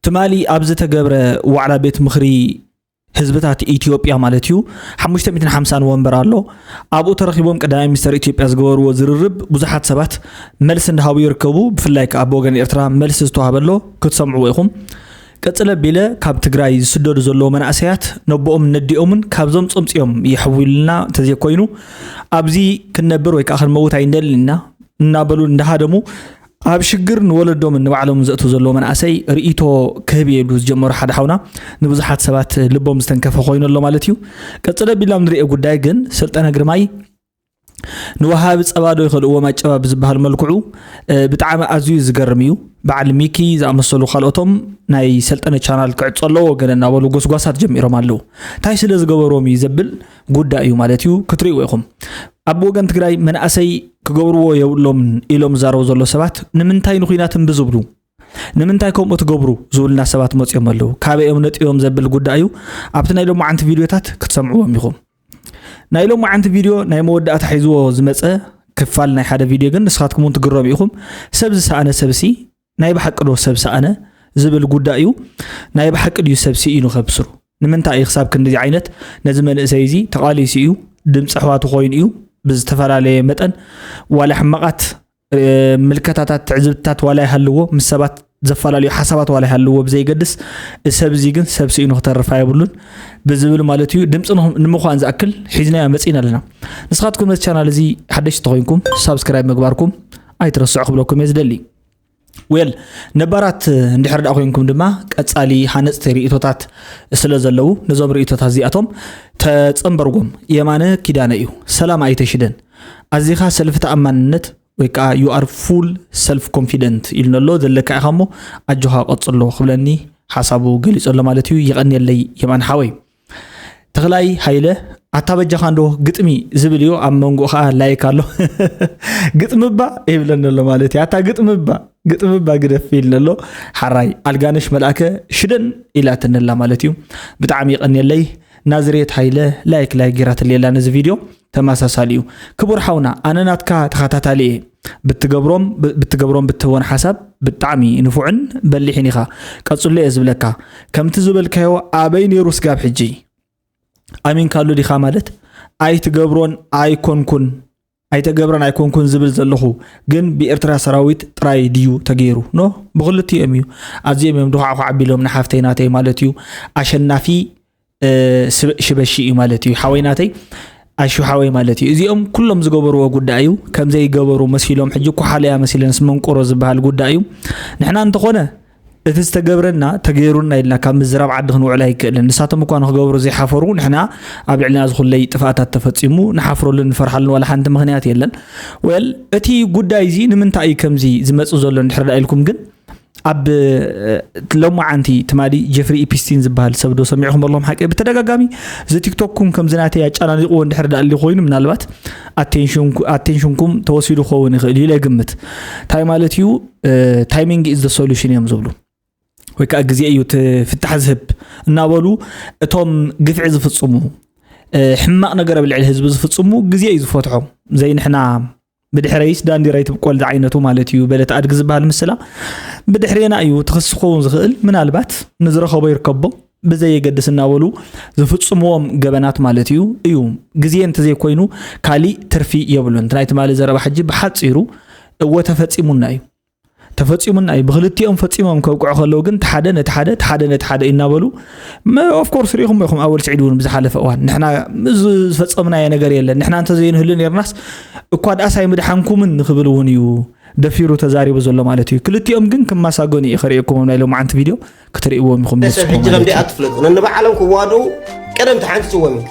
ትማሊ ኣብ ዝተገብረ ዋዕላ ቤት ምኽሪ ህዝብታት ኢትዮጵያ ማለት እዩ፣ ሓሙሽተ ሚእትን ሓምሳን ወንበር ኣሎ። ኣብኡ ተረኺቦም ቀዳማይ ሚኒስተር ኢትዮጵያ ዝገበርዎ ዝርርብ ብዙሓት ሰባት መልሲ እንዳሃቡ ይርከቡ። ብፍላይ ከኣ ብወገን ኤርትራ መልሲ ዝተዋህበሎ ክትሰምዕዎ ኢኹም። ቀጽለ ኣቢለ ካብ ትግራይ ዝስደዱ ዘለዉ መናእሰያት ነቦኦም ነዲኦምን ካብዞም ጸምጺኦም የሕዊልና እንተዘይኮይኑ ኣብዚ ክንነብር ወይ ከዓ ክንመውት ኣይንደልን ኢና እናበሉ እንዳሃደሙ ኣብ ሽግር ንወለዶምን ንባዕሎም ዘእቱ ዘለዎ መናእሰይ ርእይቶ ክህብ እየ ኢሉ ዝጀመሩ ሓደ ሓውና ንብዙሓት ሰባት ልቦም ዝተንከፈ ኮይኑ ኣሎ ማለት እዩ። ቀጽለ ቢልና ንሪኦ ጉዳይ ግን ሰልጠነ ግርማይ ንወሃቢ ጸባ ዶ ይኸልእዎም ኣጨባ ብዝበሃል መልክዑ ብጣዕሚ ኣዝዩ ዝገርም እዩ። በዓል ሚኪ ዝኣመሰሉ ካልኦቶም ናይ ሰልጠነ ቻናል ክዕጾ ኣለዎ ገለ እናበሉ ጎስጓሳት ጀሚሮም ኣለዉ። እንታይ ስለ ዝገበርዎም እዩ ዘብል ጉዳይ እዩ ማለት እዩ ክትርእይዎ ኢኹም። ኣብ ወገን ትግራይ መናእሰይ ክገብርዎ የብሎምን ኢሎም ዝዛረቡ ዘሎ ሰባት ንምንታይ ንኹናት እምቢ ዝብሉ ንምንታይ ከምኡ ትገብሩ ዝብልና ሰባት መፅኦም ኣለዉ። ካበይ እዮም ነጢቦም ዘብል ጉዳይ እዩ። ኣብቲ ናይ ሎማዓንቲ ቪድዮታት ክትሰምዕዎም ኢኹም። ናይ ሎማዓንቲ ቪድዮ ናይ መወዳእታ ሒዝዎ ዝመፀ ክፋል ናይ ሓደ ቪድዮ ግን ንስኻትኩም እውን ትግረሙ ኢኹም። ሰብ ዝሰኣነ ሰብሲ ናይ ብሓቂ ዶ ሰብ ሰኣነ ዝብል ጉዳይ እዩ። ናይ ብሓቂ ድዩ ሰብ ስኢኑ ከብስሩ? ንምንታይ እዩ ክሳብ ክንድዚ ዓይነት ነዚ መንእሰይ እዚ ተቓሊሱ እዩ፣ ድምፂ ኣሕዋቱ ኮይኑ እዩ። ብዝተፈላለየ መጠን ዋላ ሕማቓት ምልከታታት ትዕዝብትታት ዋላ ይሃልዎ ምስ ሰባት ዘፈላለዩ ሓሳባት ዋላ ይሃልዎ ብዘይገድስ ሰብ እዚ ግን ሰብ ስኢኑ ክተርፍ ኣይብሉን ብዝብል ማለት እዩ። ድምፂ ንምዃን ዝኣክል ሒዝናዮ መፂና ኣለና። ንስኻትኩም ነዚ ቻናል እዚ ሓደሽቲ ተኾይንኩም ሳብስክራይብ ምግባርኩም ኣይትረስዑ ክብለኩም እየ ዝደሊ። ዌል ነባራት እንድሕር ደኣ ኮይንኩም ድማ ቀጻሊ ሃነፅቲ ርእይቶታት ስለ ዘለዉ ነዞም ርእይቶታት እዚኣቶም ተጸንበርዎም። የማነ ኪዳነ እዩ። ሰላም ኣይተሽደን። ኣዚኻ ሰልፊ ተኣማንነት ወይ ከዓ you are full self confident ኢሉ ኣሎ ዘለካ ኢኻ እሞ ኣጆኻ ቀጽሎ ክብለኒ ሓሳቡ ገሊጹ ኣሎ ማለት እዩ። የቐንየለይ የማን ሓወይ። ተኽላይ ሃይለ ኣታ በጃኻ እንዶ ግጥሚ ዝብል እዩ ኣብ መንጎ ከዓ ላይክ ኣሎ። ግጥሚ እባ ይብለኒ ኣሎ ማለት እዩ። ኣታ ግጥሚ እባ ግጥሚ እባ ግደፍ ኢልና ኣሎ። ሓራይ ኣልጋነሽ መልኣከ ሽደን ኢላትኒ ኣላ ማለት እዩ። ብጣዕሚ ይቐንየለይ። ናዝሬት ሃይለ ላይክ ላይክ ጌራትለይ ኣላ ነዚ ቪድዮ። ተመሳሳሊ እዩ። ክቡር ሓውና ኣነ ናትካ ተኸታታሊ እየ። ብትገብሮም ብትገብሮም ብትህቦን ሓሳብ ብጣዕሚ ንፉዕን በሊሕን ኢኻ። ቀጽሎ እየ ዝብለካ። ከምቲ ዝበልካዮ ኣበይ ነይሩ ስጋብ ሕጂ ኣሚንካሉ ዲኻ ማለት ኣይትገብሮን ኣይኮንኩን ኣይተገብረን ኣይኮንኩን ዝብል ዘለኹ ግን ብኤርትራ ሰራዊት ጥራይ ድዩ ተገይሩ ኖ ብክልቲኦም እዩ። ኣዝዮም እዮም ድኳዕኳዕ ኣቢሎም ንሓፍተይ ናተይ ማለት እዩ ኣሸናፊ ሽበሺ እዩ ማለት እዩ ሓወይ ናተይ ኣሹ ሓወይ ማለት እዩ። እዚኦም ኩሎም ዝገበርዎ ጉዳይ እዩ። ከምዘይገበሩ መሲሎም ሕጂ ኩሓለያ መሲለንስ መንቆሮ ዝበሃል ጉዳይ እዩ። ንሕና እንተኾነ እቲ ዝተገብረና ተገይሩና ኢልና ካብ ምዝራብ ዓዲ ክንውዕል ኣይክእልን። ንሳቶም እኳ ንክገብሩ ዘይሓፈሩ ንሕና ኣብ ልዕልና ዝኹለይ ጥፍኣታት ተፈፂሙ ንሓፍረሉን ንፈርሓሉን ዋላ ሓንቲ ምኽንያት የለን። ወል እቲ ጉዳይ እዚ ንምንታይ እዩ ከምዚ ዝመፅእ ዘሎ እንድሕር ዳ ኢልኩም ግን ኣብ ሎማዓንቲ ትማሊ ጀፍሪ ኢፒስቲን ዝበሃል ሰብ ዶ ሰሚዕኹም ኣለኹም ሓቂ ብተደጋጋሚ እዚ ቲክቶክኩም ከምዚ ናተይ ኣጨናኒቕዎ እንድሕር ዳ ኣሊ ኮይኑ ምናልባት ኣቴንሽንኩም ተወሲዱ ክኸውን ይኽእል እዩ ኢለ ግምት እንታይ ማለት እዩ timing is the solution እዮም ዝብሉ ወይ ከዓ ግዜ እዩ እቲ ፍታሕ ዝህብ እናበሉ እቶም ግፍዒ ዝፍፅሙ ሕማቕ ነገር ኣብ ልዕሊ ህዝቢ ዝፍፅሙ ግዜ እዩ ዝፈትሖም ዘይ ንሕና ብድሕረይስ ዳንዲራ ይትብቆል ዝዓይነቱ ማለት እዩ በለት ኣድጊ ዝበሃል ምስላ ብድሕሬና እዩ ትኽሲ ክኸውን ዝኽእል ምናልባት ንዝረኸቦ ይርከቦ ብዘየገድስ እናበሉ ዝፍፅምዎም ገበናት ማለት እዩ እዩ ግዜ እንተዘይኮይኑ ካሊእ ትርፊ የብሉን እቲ ናይ ትማሊ ዘረባ ሕጂ ብሓፂሩ እወ ተፈፂሙና እዩ ተፈፂሙና እዩ ብክልቲኦም ፈፂሞም ከብቅዑ ከለዉ ግን ተሓደ ነቲ ሓደ ተሓደ ነቲ ሓደ እናበሉ ኦፍኮርስ ሪኢኹም ኢኹም ኣወል ስዒድ እውን ብዝሓለፈ እዋን ንሕና ዝፈፀምናዮ ነገር የለን ንሕና እንተዘይንህሉ ነርናስ እኳ ደኣስ ኣይምድሓንኩምን ንኽብል እውን እዩ ደፊሩ ተዛሪቡ ዘሎ ማለት እዩ ክልቲኦም ግን ክማሳገኑ እዩ ከርእየኩም ናይ ሎማዓንቲ ቪድዮ ክትርእይዎም ኢኹም ደሰብ ንስኹም ሕጂ ማለት ከምደይ እዩ። ኣትፍለጡ ነንባዕሎም ክዋደው ቀደም ተሓንቲፅዎም እዩ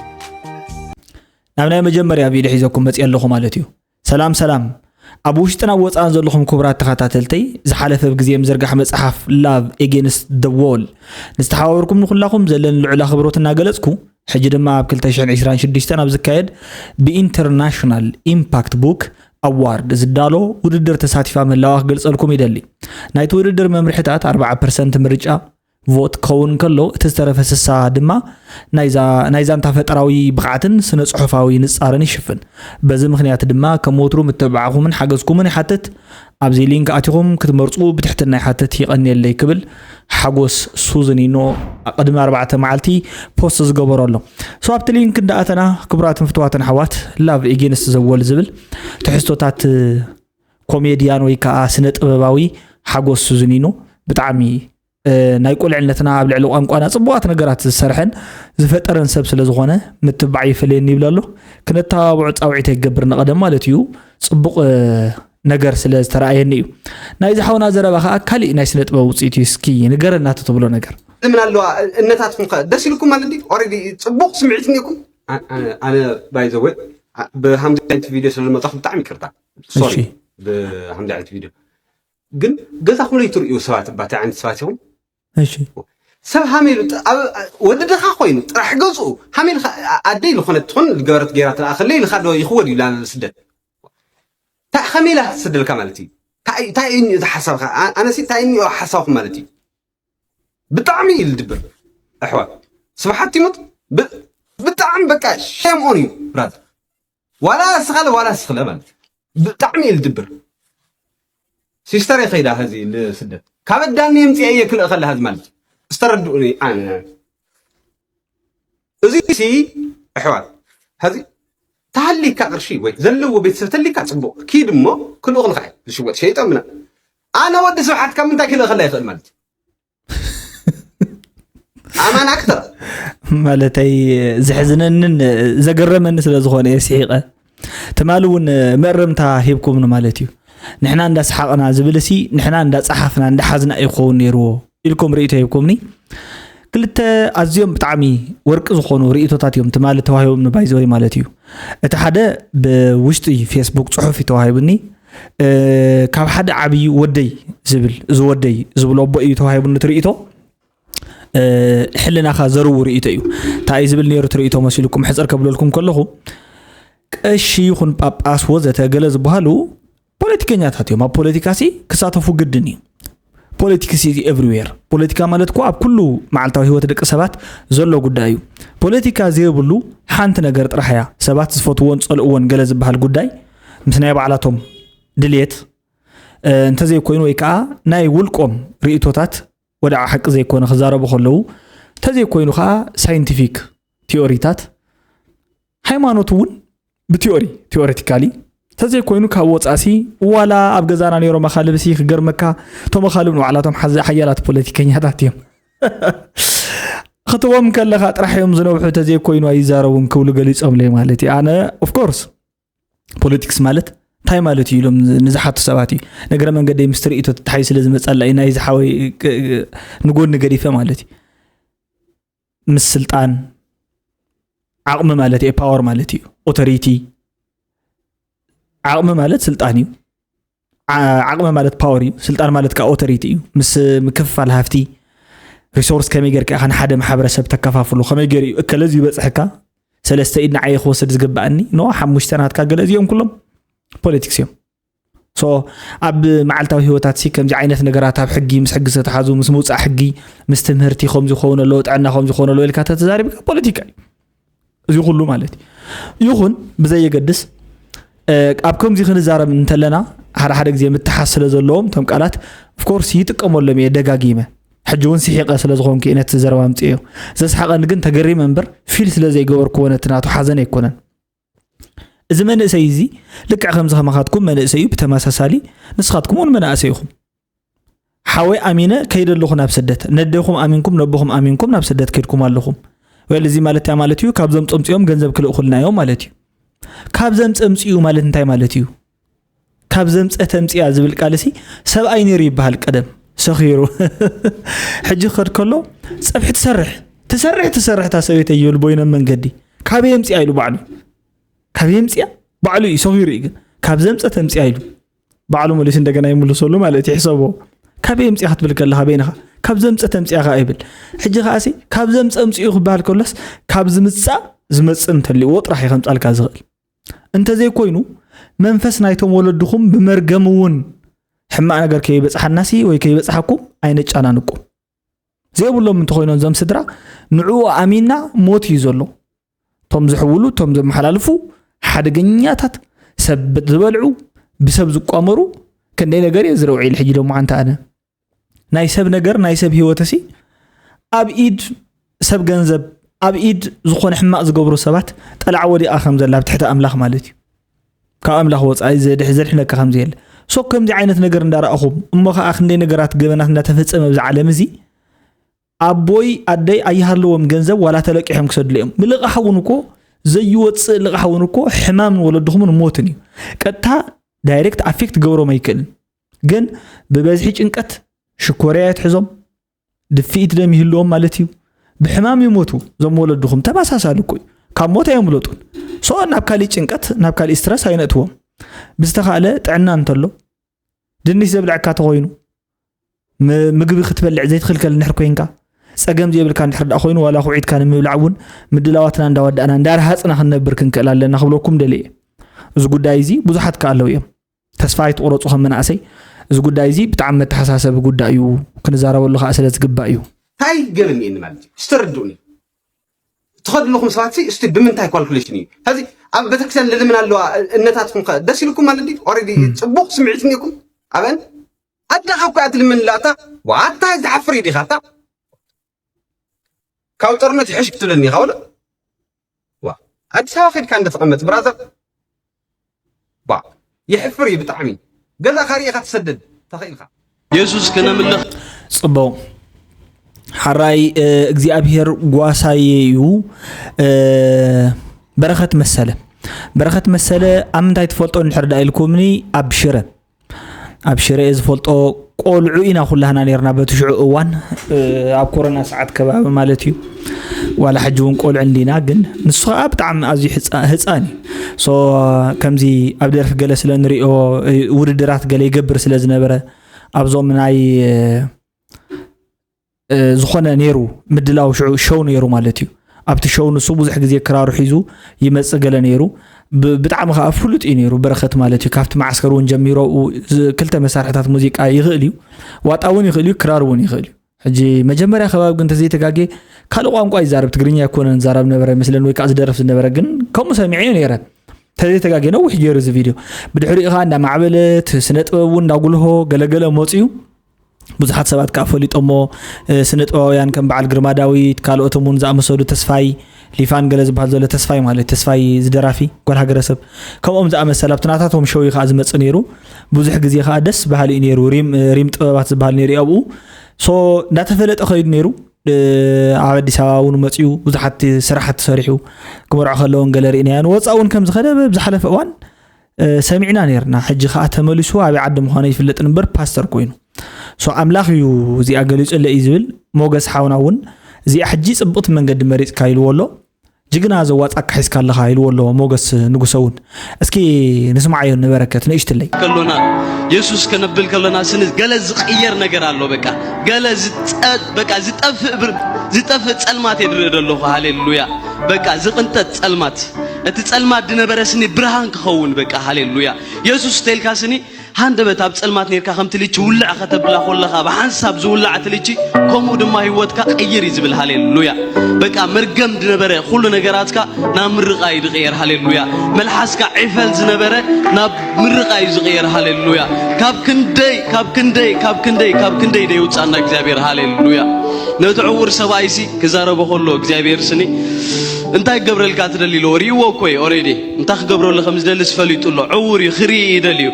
ናብ ናይ መጀመርያ ቪድዮ ሒዘኩም መፅእ ኣለኹ ማለት እዩ ሰላም ሰላም ኣብ ውሽጥን ኣብ ወፃእን ዘለኹም ክቡራት ተኸታተልተይ ዝሓለፈ ብግዜ ምዝርጋሕ መፅሓፍ love against the wall ንዝተሓባበርኩም ንኩላኹም ዘለኒ ልዑል ኣኽብሮት እናገለፅኩ ሕጂ ድማ ኣብ ክልተ ሽሕን ዕስራን ሽዱሽተን ኣብ ዝካየድ ብኢንተርናሽናል ኢምፓክት ቡክ ኣዋርድ ዝዳሎ ውድድር ተሳቲፋ ምህላዋ ክገልፀልኩም ይደሊ ናይቲ ውድድር መምርሕታት ኣርብዓ ፐርሰንት ምርጫ ቮት ክኸውን ከሎ፣ እቲ ዝተረፈ ስሳ ድማ ናይ ዛንታ ፈጠራዊ ብቕዓትን ስነ ጽሑፋዊ ንጻርን ይሽፍን። በዚ ምኽንያት ድማ ከም ወትሩ ምትብባዕኹምን ሓገዝኩምን ይሓትት። ኣብዚ ሊንክ ኣቲኹም ክትመርጹ ብትሕትና ይሓትት። ይቐንየለይ ክብል ሓጎስ ሱዝኒኖ ቅድሚ ኣርባዕተ መዓልቲ ፖስት ዝገበሮ ኣሎ። So ኣብቲ ሊንክ እንዳኣተና ክቡራትን ፍትዋትን ኣሕዋት፣ ላቭ ኤጌንስት ዘወል ዝብል ትሕዝቶታት ኮሜድያን ወይ ከዓ ስነ ጥበባዊ ሓጎስ ሱዝኒኖ ብጣዕሚ ናይ ቁልዕነትና ኣብ ልዕሊ ቋንቋና ጽቡቓት ነገራት ዝሰርሐን ዝፈጠረን ሰብ ስለ ዝኾነ ምትባዕ ይፈልየኒ ይብል ኣሎ። ክነተባብዖ ጻውዒት ይገብር ንቐደም ማለት እዩ። ጽቡቕ ነገር ስለ ዝተረኣየኒ እዩ። ናይዚ ሓውና ዘረባ ከዓ ካሊእ ናይ ስነ ጥበብ ውፅኢት እዩ። እስኪ ንገረና እቲ ትብሎ ነገር። ምን ኣለዋ እነታትኩም ከ ደስ ኢልኩም ማለት ድዩ? ኦረዲ ጽቡቕ ስምዒት እኒኩም። ኣነ ባይዘወ ብሃምዚ ዓይነት ቪድዮ ስለ ዝመጣኹ ብጣዕሚ ይቅርታ። ሶሪ። ብሃምዚ ዓይነት ቪድዮ ግን ገዛኹም ለይትርእዩ ሰባት ባቲ ዓይነት ሰባት ኢኹም። እሺ። ሰብ ሃመ ኢሉ ወዲ ድኻ ኮይኑ ጥራሕ ገዝኡ ሃመ ኢልካ ኣደይ ዝኾነት ትኾን ዝገበረት ገይራ ትለኣኸለ ኢልካ ዶ ይኽወድ እዩ ናብ ስደት? እንታይ ከመይ ኢላ ክትስደልካ ማለት እዩ? እንታይ እዩ እዚ ሓሳብካ? ኣነሲ እንታይ እዩ ሓሳብኩም ማለት እዩ? ብጣዕሚ እዩ ዝድብር ኣሕዋት። ስብሓት ይሙት ብጣዕሚ በቃ ሼም ኦን እዩ ብራዘር። ዋላ እስኻለ ዋላ እስኽለ ማለት ብጣዕሚ እዩ ዝድብር። ሲስተር ከይዳ ሀዚ ልስደት ካብ ዳኒ የምፅአ እየ ክልእ ከላ ሀዚ ማለት ስተረድኡኒ ኣነ እዚ ሲ ኣሕዋት ሀዚ ተሃሊካ ቅርሺ ወይ ዘለዎ ቤተሰብ ተሊካ ፅቡቅ ኪድ እሞ ክልኡ ክልካ ዝሽወጥ ሸይጠ ምና ኣነ ወዲ ስብሓት ካብ ምንታይ ክልእ ከላ ይኽእል ማለት ኣማን ኣክተር ማለተይ ዘሕዝነንን ዘገረመኒ ስለ ዝኾነ እየ ስሒቐ። ትማሊ እውን መእረምታ ሂብኩምኒ ማለት እዩ። ንሕና እንዳሰሓቕና ዝብል ሲ ንሕና እንዳጸሓፍና እንዳሓዝና እዩ ክኸውን ነይርዎ ኢልኩም ርእይቶ ሂብኩምኒ። ክልተ ኣዝዮም ብጣዕሚ ወርቂ ዝኾኑ ርእይቶታት እዮም ትማሊ ተዋሂቦምኒ ባይዘወይ ማለት እዩ። እቲ ሓደ ብውሽጢ ፌስቡክ ጽሑፍ እዩ ተዋሂቡኒ። ካብ ሓደ ዓብዪ ወደይ ዝብል እዚ ወደይ ዝብሎ ኣቦ እዩ ተዋሂቡኒ እቲ ርእይቶ። ሕልናኻ ዘርው ርእይቶ እዩ። እንታይ እዩ ዝብል ነይሩ እቲ ርእይቶ መሲልኩም ሕፅር ከብለልኩም ከለኹ ቀሺ ይኹን ጳጳስ ወዘተ ገለ ዝበሃሉ ፖለቲከኛታት እዮም። ኣብ ፖለቲካ ሲ ክሳተፉ ግድን እዩ። ፖለቲክስ is everywhere። ፖለቲካ ማለት እኮ ኣብ ኩሉ መዓልታዊ ህይወት ደቂ ሰባት ዘሎ ጉዳይ እዩ። ፖለቲካ ዘይብሉ ሓንቲ ነገር ጥራሕ እያ ሰባት ዝፈትዎን ዝፀልእዎን ገለ ዝበሃል ጉዳይ ምስ ናይ ባዕላቶም ድልየት እንተዘይኮይኑ ወይ ከዓ ናይ ውልቆም ርእይቶታት ወድዓ ሓቂ ዘይኮነ ክዛረቡ ከለዉ እንተዘይኮይኑ ከዓ ሳይንቲፊክ ቲዮሪታት ሃይማኖት እውን ብቲዮሪ ቲዮሬቲካሊ እንተዘይኮይኑ ካብ ወፃእሲ ዋላ ኣብ ገዛና ነይሮም ኣኻልብሲ ክገርመካ እቶም ኣኻልብ ንባዕላቶም ሓያላት ፖለቲከኛታት እዮም ክትቦም ከለካ ጥራሕ እዮም ዝነውሑ ተዘይኮይኑ ኣይዛረቡን ክብሉ ገሊፆምለይ ማለት እዩ ኣነ ኦፍኮርስ ፖለቲክስ ማለት እንታይ ማለት እዩ ኢሎም ንዝሓቱ ሰባት እዩ። ነገረ መንገደይ ምስ ትርኢቶ ትተሓይ ስለ ዝመጻላ እዩ ናይዚ ሓወይ ንጎኒ ገዲፈ ማለት እዩ። ምስ ስልጣን ዓቕሚ ማለት እዩ፣ ፓወር ማለት እዩ፣ ኦቶሪቲ ዓቕሚ ማለት ስልጣን እዩ። ዓቕሚ ማለት ፓወር እዩ። ስልጣን ማለት ከዓ ኦቶሪቲ እዩ። ምስ ምክፍፋል ሃፍቲ ሪሶርስ ከመይ ጌርካ ኢኻ ንሓደ ማሕበረሰብ ተከፋፍሎ ከመይ ገይሩ እዩ እከለ እዚ ይበፅሐካ ሰለስተ ኢድ ንዓየ ክወስድ ዝግባኣኒ ኖ ሓሙሽተ ናትካ ገለ እዚኦም ኩሎም ፖለቲክስ እዮም ሶ ኣብ መዓልታዊ ህይወታት ሲ ከምዚ ዓይነት ነገራት ኣብ ሕጊ ምስ ሕጊ ዝተተሓዙ ምስ ምውፃእ ሕጊ ምስ ትምህርቲ ከምዚ ክኸውን ኣለዎ ጥዕና ከምዚ ክኸውን ኣለዎ ኢልካ ተተዛሪብካ ፖለቲካ እዩ እዚ ኩሉ ማለት እዩ ይኹን ብዘየገድስ ኣብ ከምዚ ክንዛረብ እንተለና ሓደ ሓደ ግዜ ምትሓስ ስለ ዘለዎም እቶም ቃላት ኦፍኮርስ ይጥቀመሎም እየ ደጋጊመ ሕጂ እውን ስሒቐ ስለ ዝኾንኩ እየ ነቲ ዘረባ ኣምፅኤዮ ዘስሓቐኒ ግን ተገሪመ እምበር ፊል ስለ ዘይገበርክዎ ነቲ ናቱ ሓዘን ኣይኮነን እዚ መንእሰይ እዚ ልክዕ ከምዚ ከማኻትኩም መንእሰይ እዩ ብተመሳሳሊ ንስኻትኩም እውን መናእሰይ ኢኹም ሓወይ ኣሚነ ከይደ ኣለኹ ናብ ስደት ነደኹም ኣሚንኩም ነቦኹም ኣሚንኩም ናብ ስደት ከይድኩም ኣለኹም well እዚ ማለት እንታይ ማለት እዩ ካብዞም ፀምፅኦም ገንዘብ ክልእኹልና እዮም ማለት እዩ ካብ ዘምፀምፅኡ ማለት እንታይ ማለት እዩ ካብ ዘምፀ ተምፅያ ዝብል ቃል ሲ ሰብኣይ ነይሩ ይበሃል ቀደም ሰኺሩ ሕጂ ክኸድ ከሎ ፀብሒ ትሰርሕ ትሰርሕ ትሰርሕ እታ ሰበይተ ይብል ቦይኖም መንገዲ ካበይ የምፅያ ኢሉ ባዕሉ ካበይ የምፅያ ባዕሉ እዩ ሰኺሩ እዩ ግን ካብ ዘምፀ ተምፅያ ኢሉ ባዕሉ መሊሱ እንደገና ይምልሰሉ ማለት እዩ ሕሰቦ ካበይ የምፅያ ክትብል ከለካ በይንኻ ካብ ዘምፀ ተምፅያ ከዓ ይብል ሕጂ ከዓሲ ካብ ዘምፀ ምፅኡ ክበሃል ከሎስ ካብ ዝምፃእ ዝመፅእ እንተልዎ ጥራሕ እዩ ከምፃልካ ዝኽእል እንተዘይኮይኑ መንፈስ ናይቶም ወለድኹም ብመርገም እውን ሕማቕ ነገር ከይበፅሓናሲ ወይ ከይበፅሓኩም ኣይነጨናንቁ ዘይብሎም እንተኾይኖም እዞም ስድራ ንዕኡ ኣሚና ሞት እዩ ዘሎ። እቶም ዝሕውሉ፣ እቶም ዘመሓላልፉ ሓደገኛታት፣ ሰብ ዝበልዑ፣ ብሰብ ዝቋመሩ ክንደይ ነገር እየ ዝረውዒ ኢለ ሕጂ ደሞ ሓንቲ ኣነ ናይ ሰብ ነገር ናይ ሰብ ህይወትሲ ኣብ ኢድ ሰብ ገንዘብ ኣብ ኢድ ዝኾነ ሕማቕ ዝገብሩ ሰባት ጠላዕ ወዲቓ ከም ዘላ ኣብ ትሕቲ ኣምላኽ ማለት እዩ። ካብ ኣምላኽ ወፃኢ ዘድሕ ዘድሕነካ ከም ዘየለ ሶ ከምዚ ዓይነት ነገር እንዳረኣኹም እሞ ከዓ ክንደይ ነገራት ገበናት እንዳተፈፀመ ኣብዚ ዓለም እዚ ኣቦይ ኣደይ ኣይሃለዎም ገንዘብ ዋላ ተለቂሖም ክሰድሉ እዮም። ምልቓሕ እውን እኮ ዘይወፅእ ልቓሕ እውን እኮ ሕማምን ወለድኹምን ሞትን እዩ። ቀጥታ ዳይሬክት ኣፌክት ክገብሮም ኣይክእልን። ግን ብበዝሒ ጭንቀት ሽኮርያ የትሕዞም፣ ድፍኢት ደም ይህልዎም ማለት እዩ። ብሕማም ይሞቱ እዞም ወለድኹም። ተመሳሳሊ እኮ እዩ። ካብ ሞት ኣየምለጡን። ሶ ናብ ካሊእ ጭንቀት ናብ ካሊእ ስትረስ ኣይነእትዎም። ብዝተኻእለ ጥዕና እንተሎ ድንሽ ዘብልዐካ ተኾይኑ ም- ምግቢ ክትበልዕ ዘይትኽልከል እንድሕር ኮይንካ ጸገም ዘይብልካ እንድሕር ደኣ ኮይኑ ዋላ ኩዒትካ ንምብላዕ እውን ምድላዋትና እንዳወዳእና እንዳረሃጽና ክንነብር ክንክእል ኣለና ክብለኩም ደልየ እየ። እዚ ጉዳይ እዚ ብዙሓት ከ ኣለዉ እዮም። ተስፋ ኣይትቑረፁ ከም መናእሰይ። እዚ ጉዳይ እዚ ብጣዕሚ መተሓሳሰቢ ጉዳይ እዩ። ክንዛረበሉ ከዓ ስለ ዝግባእ እዩ። እንታይ ገበን እየኒ ማለት እዩ? እስቲ ርድኡኒ። ትኸዱ ኣለኹም ሰባት ሲ እስቲ ብምንታይ ኳልኩሌሽን እዩ? ሕዚ ኣብ ቤተክርስትያን ልልምን ኣለዋ እነታትኩም ከ ደስ ኢልኩም ማለት ድዩ? ኦልሬዲ ጽቡቕ ስምዒት እኒኩም ኣበን ኣደኻ እኮ እያ ትልምን ላታ ዋታ ዝሓፍር እዩ ዲኻ እታ ካብ ጦርነት ይሕሽ ክትብለኒ ኢኻ ወለ ዋ ኣዲስ ኣበባ ከድካ እንደተቐመጥ ብራዘር ዋ የሕፍር እዩ ብጣዕሚ ገዛ ካሪእኻ ትሰደድ ተኽኢልካ የሱስ ክነምልኽ ጽቡቕ ሓራይ እግዚኣብሔር ጓሳየ እዩ። በረኸት መሰለ በረኸት መሰለ ኣብ ምንታይ ትፈልጦ እንድሕር ዳ ኢልኩምኒ ኣብ ሽረ ኣብ ሽረ እየ ዝፈልጦ ቆልዑ ኢና ኩላህና ነርና በቲ ሽዑ እዋን ኣብ ኮሮና ሰዓት ከባቢ ማለት እዩ ዋላ ሕጂ እውን ቆልዑ እንዲና ግን ንሱ ከዓ ብጣዕሚ ኣዝዩ ህፃን እዩ ሶ ከምዚ ኣብ ደርፊ ገለ ስለ ንሪኦ ውድድራት ገለ ይገብር ስለ ዝነበረ ኣብዞም ናይ ዝኾነ ነይሩ ምድላው ሽዑ ሸው ነይሩ ማለት እዩ ኣብቲ ሸው ንሱ ብዙሕ ግዜ ክራሩ ሒዙ ይመፅእ ገለ ነይሩ ብጣዕሚ ከዓ ፍሉጥ እዩ ነይሩ በረኸት ማለት እዩ ካብቲ ማዓስከር እውን ጀሚሮ ክልተ መሳርሕታት ሙዚቃ ይኽእል እዩ ዋጣ እውን ይኽእል እዩ ክራር እውን ይኽእል እዩ ሕጂ መጀመርያ ከባቢ ግን ተዘይተጋጌ ካልእ ቋንቋ ይዛረብ ትግርኛ ኣይኮነን ዛረብ ነበረ መስለን ወይ ከዓ ዝደርፍ ዝነበረ ግን ከምኡ ሰሚዐዮ ነይረ ተዘይተጋጌ ነዊሕ ገይሩ እዚ ቪድዮ ብድሕሪኡ ከዓ እንዳማዕበለት ስነ ጥበብ እውን እንዳጉልሆ ገለገለ መፅኡ ብዙሓት ሰባት ከዓ ፈሊጦሞ ስነ ጥበባውያን ከም በዓል ግርማ ዳዊት ካልኦቶም እውን ዝኣመሰሉ ተስፋይ ሊፋን ገለ ዝበሃል ዘሎ ተስፋይ ማለት ተስፋይ ዝደራፊ ጓል ሃገረሰብ ከምኦም ዝኣመሰል ኣብቲ ናታቶም ሸው ከዓ ዝመፅእ ነይሩ ብዙሕ ግዜ ከዓ ደስ በሃሊ እዩ ነይሩ ሪም ጥበባት ዝበሃል ነይሩ ኣብኡ ሶ እንዳተፈለጠ ከይዱ ነይሩ ኣብ ኣዲስ ኣበባ እውን መፅኡ ብዙሓት ስራሕቲ ሰሪሑ ክመርዖ ከለውን ገለ ርኢናዮ ንወፃእ እውን ከም ዝኸደ ብዝሓለፈ እዋን ሰሚዕና ነርና ሕጂ ከዓ ተመሊሱ ኣበይ ዓዲ ምዃኑ ይፍለጥን እምበር ፓስተር ኮይኑ ሶ ኣምላኽ እዩ እዚኣ ገሊፁለይ እዩ ዝብል ሞገስ ሓውና እውን እዚኣ ሕጂ ፅብቕቲ መንገዲ መሪፅካ ኢልዎ ኣሎ ጅግና ዘዋፃካ ሒዝካ ኣለኻ ኢልዎ ኣሎ ሞገስ ንጉሰ እውን እስኪ ንስማዓዮ ንበረከት ንእሽትለይ ከሎና የሱስ ከነብል ከሎና ስኒ ገለ ዝቅየር ነገር ኣሎ በቃ ገለ ዝጠ- በቃ ዝጠፍእ ብር ዝጠፍእ ጸልማት የድርኢ ዘለኹ ሃሌሉያ በቃ ዝቅንጠጥ ጸልማት እቲ ጸልማት ድነበረ ስኒ ብርሃን ክኸውን በቃ ሃሌሉያ የሱስ ተልካ ስኒ ሃንደበት ኣብ ጸልማት ኔርካ ከምቲ ልቺ ውልዕ ከተብላ ኮለኻ ብሓንሳብ ዝውላዕ እቲ ልቺ ከምኡ ድማ ህይወትካ ቀይር እዩ ዝብል ሃሌሉያ በቃ መርገም ዝነበረ ኩሉ ነገራትካ ናብ ምርቃ እዩ ዝቕየር ሃሌሉያ መልሓስካ ዒፈል ዝነበረ ናብ ምርቃ እዩ ዝቕየር ሃሌሉያ ካብ ክንደይ ካብ ክንደይ ካብ ክንደይ ካብ ክንደይ ደየውፃና እግዚኣብሔር ሃሌሉያ ነቲ ዕውር ሰብኣይሲ ክዛረቦ ከሎ እግዚኣብሔር ስኒ እንታይ ክገብረልካ ትደሊ ኢሎ ርእዎ እኮ እዩ ኦሬዲ እንታይ ክገብረሉ ከም ዝደልስ ፈሊጡ ኣሎ ዕውር እዩ ክርኢ ይደልዩ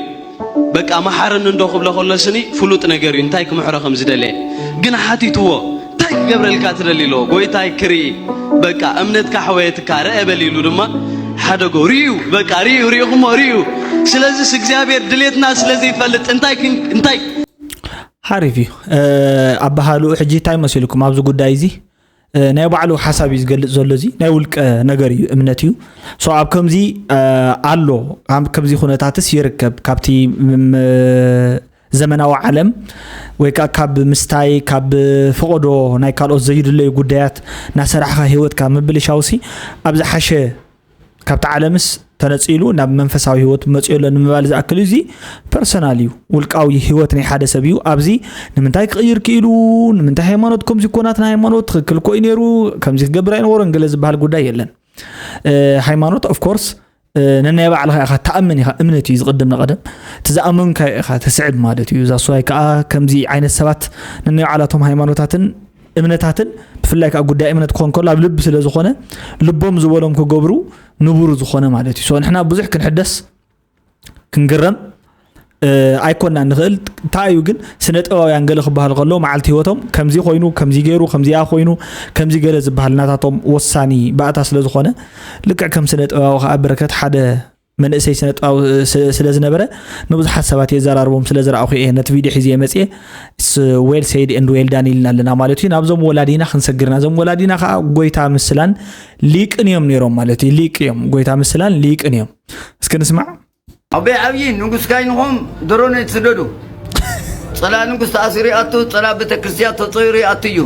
በቃ መሓረኒ እንዶ ክብሎ ከሎ ስኒ ፍሉጥ ነገር እዩ እንታይ ክምሕሮ ከም ዝደለየ ግን ሓቲትዎ እንታይ ክገብረልካ ትደሊ ኢሎ ጎይታይ ክርኢ በቃ እምነትካ ሕወየትካ ርአ በል ኢሉ ድማ ሓደጎ ርእዩ በቃ ርእዩ ርእኹሞ ርእዩ ስለዚስ እግዚኣብሔር ድሌትና ስለ ዘይፈልጥ እንታይ ክን- እንታይ ሓሪፍ እዩ ኣበሃልኡ ሕጂ እንታይ መሲልኩም ኣብዚ ጉዳይ እዚ ናይ ባዕሉ ሓሳብ እዩ ዝገልፅ ዘሎ እዚ ናይ ውልቀ ነገር እዩ እምነት እዩ ሶ ኣብ ከምዚ ኣሎ ኣብ ከምዚ ኩነታትስ ይርከብ ካብቲ ዘመናዊ ዓለም ወይ ከዓ ካብ ምስታይ ካብ ፈቐዶ ናይ ካልኦት ዘይድለዩ ጉዳያት ናሰራሕካ ህይወትካ ምብልሻውሲ ኣብ ዝሓሸ ካብቲ ዓለምስ ተነጺሉ ናብ መንፈሳዊ ህይወት መጺኡ ኣሎ ንምባል ዝኣክል እዩ። እዚ ፐርሰናል እዩ፣ ውልቃዊ ህይወት ናይ ሓደ ሰብ እዩ። ኣብዚ ንምንታይ ክቕይር ክኢሉ፣ ንምንታይ ሃይማኖት ከምዚ እኮ ናትና ሃይማኖት ትኽክል እኮ እዩ ነይሩ፣ ከምዚ ክገብር ኣይነበሮን ገለ ዝበሃል ጉዳይ የለን። ሃይማኖት ኦፍኮርስ ነናይ ባዕልኻ ኢኻ ትኣምን ኢኻ፣ እምነት እዩ ዝቕድም ንቐደም። እቲ ዝኣመንካዮ ኢኻ ተስዕብ ማለት እዩ። እዛ ስዋይ ከዓ ከምዚ ዓይነት ሰባት ነናይ ባዕላቶም ሃይማኖታትን እምነታትን፣ ብፍላይ ከዓ ጉዳይ እምነት ክኾን ከሎ ኣብ ልቢ ስለ ዝኾነ ልቦም ዝበሎም ክገብሩ ንቡር ዝኾነ ማለት እዩ። ንሕና ብዙሕ ክንሕደስ ክንግረም ኣይኮናን ንኽእል። እንታይ እዩ ግን ስነ ጥበባውያን ገለ ክበሃል ከሎ መዓልቲ ህይወቶም ከምዚ ኮይኑ ከምዚ ገይሩ ከምዚኣ ኮይኑ ከምዚ ገለ ዝበሃል ናታቶም ወሳኒ ባእታ ስለ ዝኾነ፣ ልክዕ ከም ስነ ጥበባዊ ከዓ በረከት ሓደ መንእሰይ ስነ ጥበባዊ ስለ ዝነበረ ንብዙሓት ሰባት የዘራርቦም ስለ ዝረኣኹ እየ ነቲ ቪድዮ ሒዘ መፅየ። Well said and well done ኢልና ኣለና ማለት እዩ። ናብዞም ወላዲና ክንሰግርና፣ እዞም ወላዲና ከዓ ጎይታ ምስላን ሊቅን እዮም ነይሮም ማለት እዩ። ሊቅ እዮም፣ ጎይታ ምስላን ሊቅን እዮም። እስኪ ንስማዕ። ኣቦይ ዓብዪ ንጉስ ካይንኹም ድሮን ኣይትስደዱ። ጸላ ንጉስ ተኣሲሩ ይኣቱ፣ ጸላ ቤተ ክርስቲያን ተጸይሩ ይኣቱ እዩ።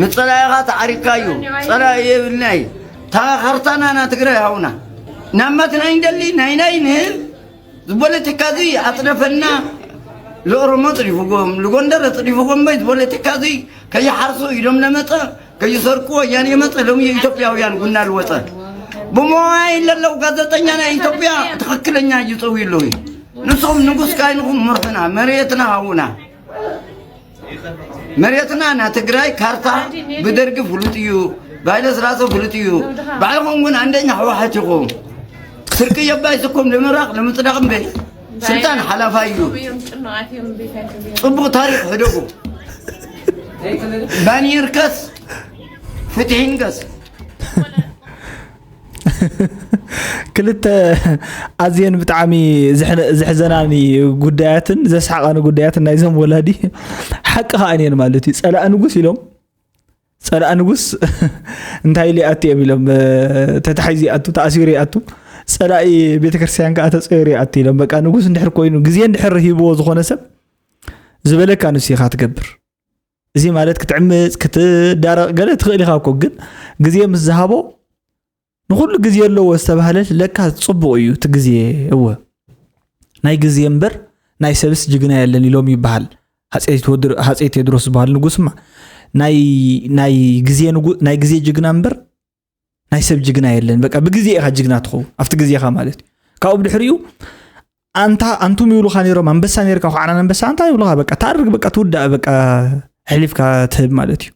ንጸላ ኢኻ ተዓሪካ እዩ። ጸላ የብልናይ። ታኻ ካርታና ና ትግራይ ሃውና። ናማት ናይ እንደሊ ናይ ናይ ንህብ ዝፖለቲካ እዚ ኣጽደፈና። ለኦሮሞ ጽዲፉጎም፣ ልጎንደር ጽዲፉጎም በይ ዝፖለቲካ እዚ ከይሓርሱ ኢዶም ለመጸ ከይሰርቁ ወያኔ መጸ ሎሚ የኢትዮጵያውያን ጉና ልወጸ ብሞባይል ለለው ጋዜጠኛ ናይ ኢትዮጵያ ትኽክለኛ እዩ ጸውዩ ኣለዉ። ንሶም ንጉስ ካይንኹም ምርሑና መሬትና ሃውና። መሬትና ና ትግራይ ካርታ ብደርጊ ፍሉጥ እዩ፣ ባይለ ስላሰ ፍሉጥ እዩ። ባዕልኹም ግን አንደኛ ህወሓት ኢኹም። ስርቂ የባይ ስኩም ንምራቕ ንምጽዳቕ እምበይ ስልጣን ሓላፋይ እዩ። ጽቡቕ ታሪኽ ሕደጉ። ባኒ ይርከስ ፍትሒ ይንገስ። ክልተ ኣዝየን ብጣዕሚ ዘሕዘናኒ ጉዳያትን ዘስሓቓኒ ጉዳያትን ናይዞም ወላዲ ሓቂ ከኣን እየን ማለት እዩ። ጸላእ ንጉስ ኢሎም ጸላእ ንጉስ እንታይ ኢሉ ይኣቱ እዮም ኢሎም ተታሒዙ ይኣቱ ተኣሲሩ ይኣቱ። ጸላኢ ቤተክርስትያን ከዓ ተፀይሩ ይኣቱ ኢሎም በቃ ንጉስ እንድሕር ኮይኑ ግዜ እንድሕር ሂብዎ ዝኾነ ሰብ ዝበለካ ንሱ ኢኻ ትገብር። እዚ ማለት ክትዕምፅ ክትዳረቕ ገለ ትኽእል ኢኻ እኮ ግን ግዜ ምስ ዝሃቦ ንኹሉ ግዜ ኣለዎ ዝተባህለ ለካ ፅቡቕ እዩ እቲ ግዜ። እወ ናይ ግዜ እምበር ናይ ሰብስ ጅግና የለን ኢሎም ይበሃል። ሃፀይ ቴዎድሮ- ሃፀይ ቴዎድሮስ ዝበሃል ንጉስማ ናይ ናይ ግዜ ንጉ- ናይ ግዜ ጅግና እምበር ናይ ሰብ ጅግና የለን። በቃ ብግዜ ኢኻ ጅግና ትኸውን ኣብቲ ግዜኻ ማለት እዩ። ካብኡ ብድሕሪኡ ኣንታ ኣንቱም ይብሉኻ ነይሮም ኣንበሳ ነርካ ኳዕራን ኣንበሳ ኣንታ ይብሉኻ በቃ ታርግ በቃ ትውዳእ በቃ ሕሊፍካ ትህብ ማለት እዩ።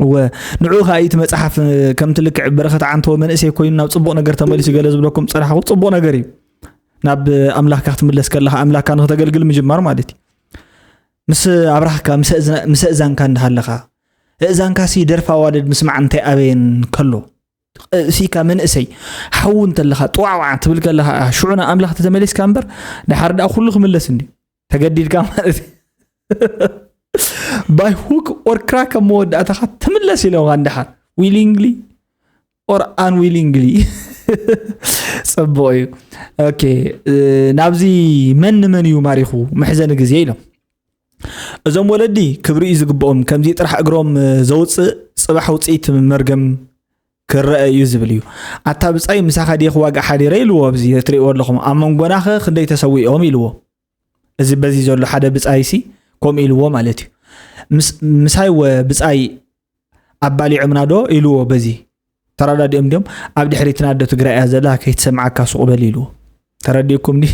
እወ ንዑ ከዓ እቲ መፅሓፍ ከምቲ ልክዕ በረኸት ዓንተወ መንእሰይ ኮይኑ ናብ ፅቡቕ ነገር ተመሊሱ ገለ ዝብለኩም ፅናሕኹ ፅቡቕ ነገር እዩ። ናብ ኣምላኽካ ክትምለስ ከለኻ ኣምላኽካ ንክተገልግል ምጅማር ማለት እዩ። ምስ ኣብራህካ ምስ ኣእዝና- ምስ ኣእዛንካ እንዳሃለኻ ኣእዛንካ ሲ ደርፊ ኣዋልድ ምስማዕ እንታይ ኣበየን ከሎ እሲካ መንእሰይ ሓዉ እንተለኻ ጥዋዕዋዕ ትብል ከለኻ ሽዑ ንኣምላኽ ተተመሊስካ እምበር ድሓር ደኣ ኩሉ ክምለስ እንዲ ተገዲድካ ማለት እዩ። By hook or crack ኣብ መወዳእታኻ ትምለስ ኢለኻ እንድሓር willingly or unwillingly። ፅቡቕ እዩ። ኦኬ ናብዚ መን ንመን እዩ ማሪኹ መሕዘኒ ግዜ ኢሎም እዞም ወለዲ ክብሪ እዩ ዝግብኦም። ከምዚ ጥራሕ እግሮም ዘውፅእ ፅባሕ ውፅኢት መርገም ክረአ እዩ ዝብል እዩ። ኣታ ብፃይ ምሳኻ ድየ ክዋጋእ ሓዲረ ኢልዎ። ኣብዚ ትሪእዎ ኣለኹም ኣብ መንጎናኸ ክንደይ ተሰዊኦም ኢልዎ። እዚ በዚ ዘሎ ሓደ ብፃይሲ ከምኡ ኢልዎ ማለት እዩ። ምስ- ምሳይ ወ ብፃይ ኣባሊዖምና ዶ ኢልዎ። በዚ ተረዳዲኦም ድዮም ኣብ ድሕሪትና ዶ ትግራይ እያ ዘላ ከይትሰምዓካ ሱቕ በል ኢልዎ። ተረዲእኩም ዲ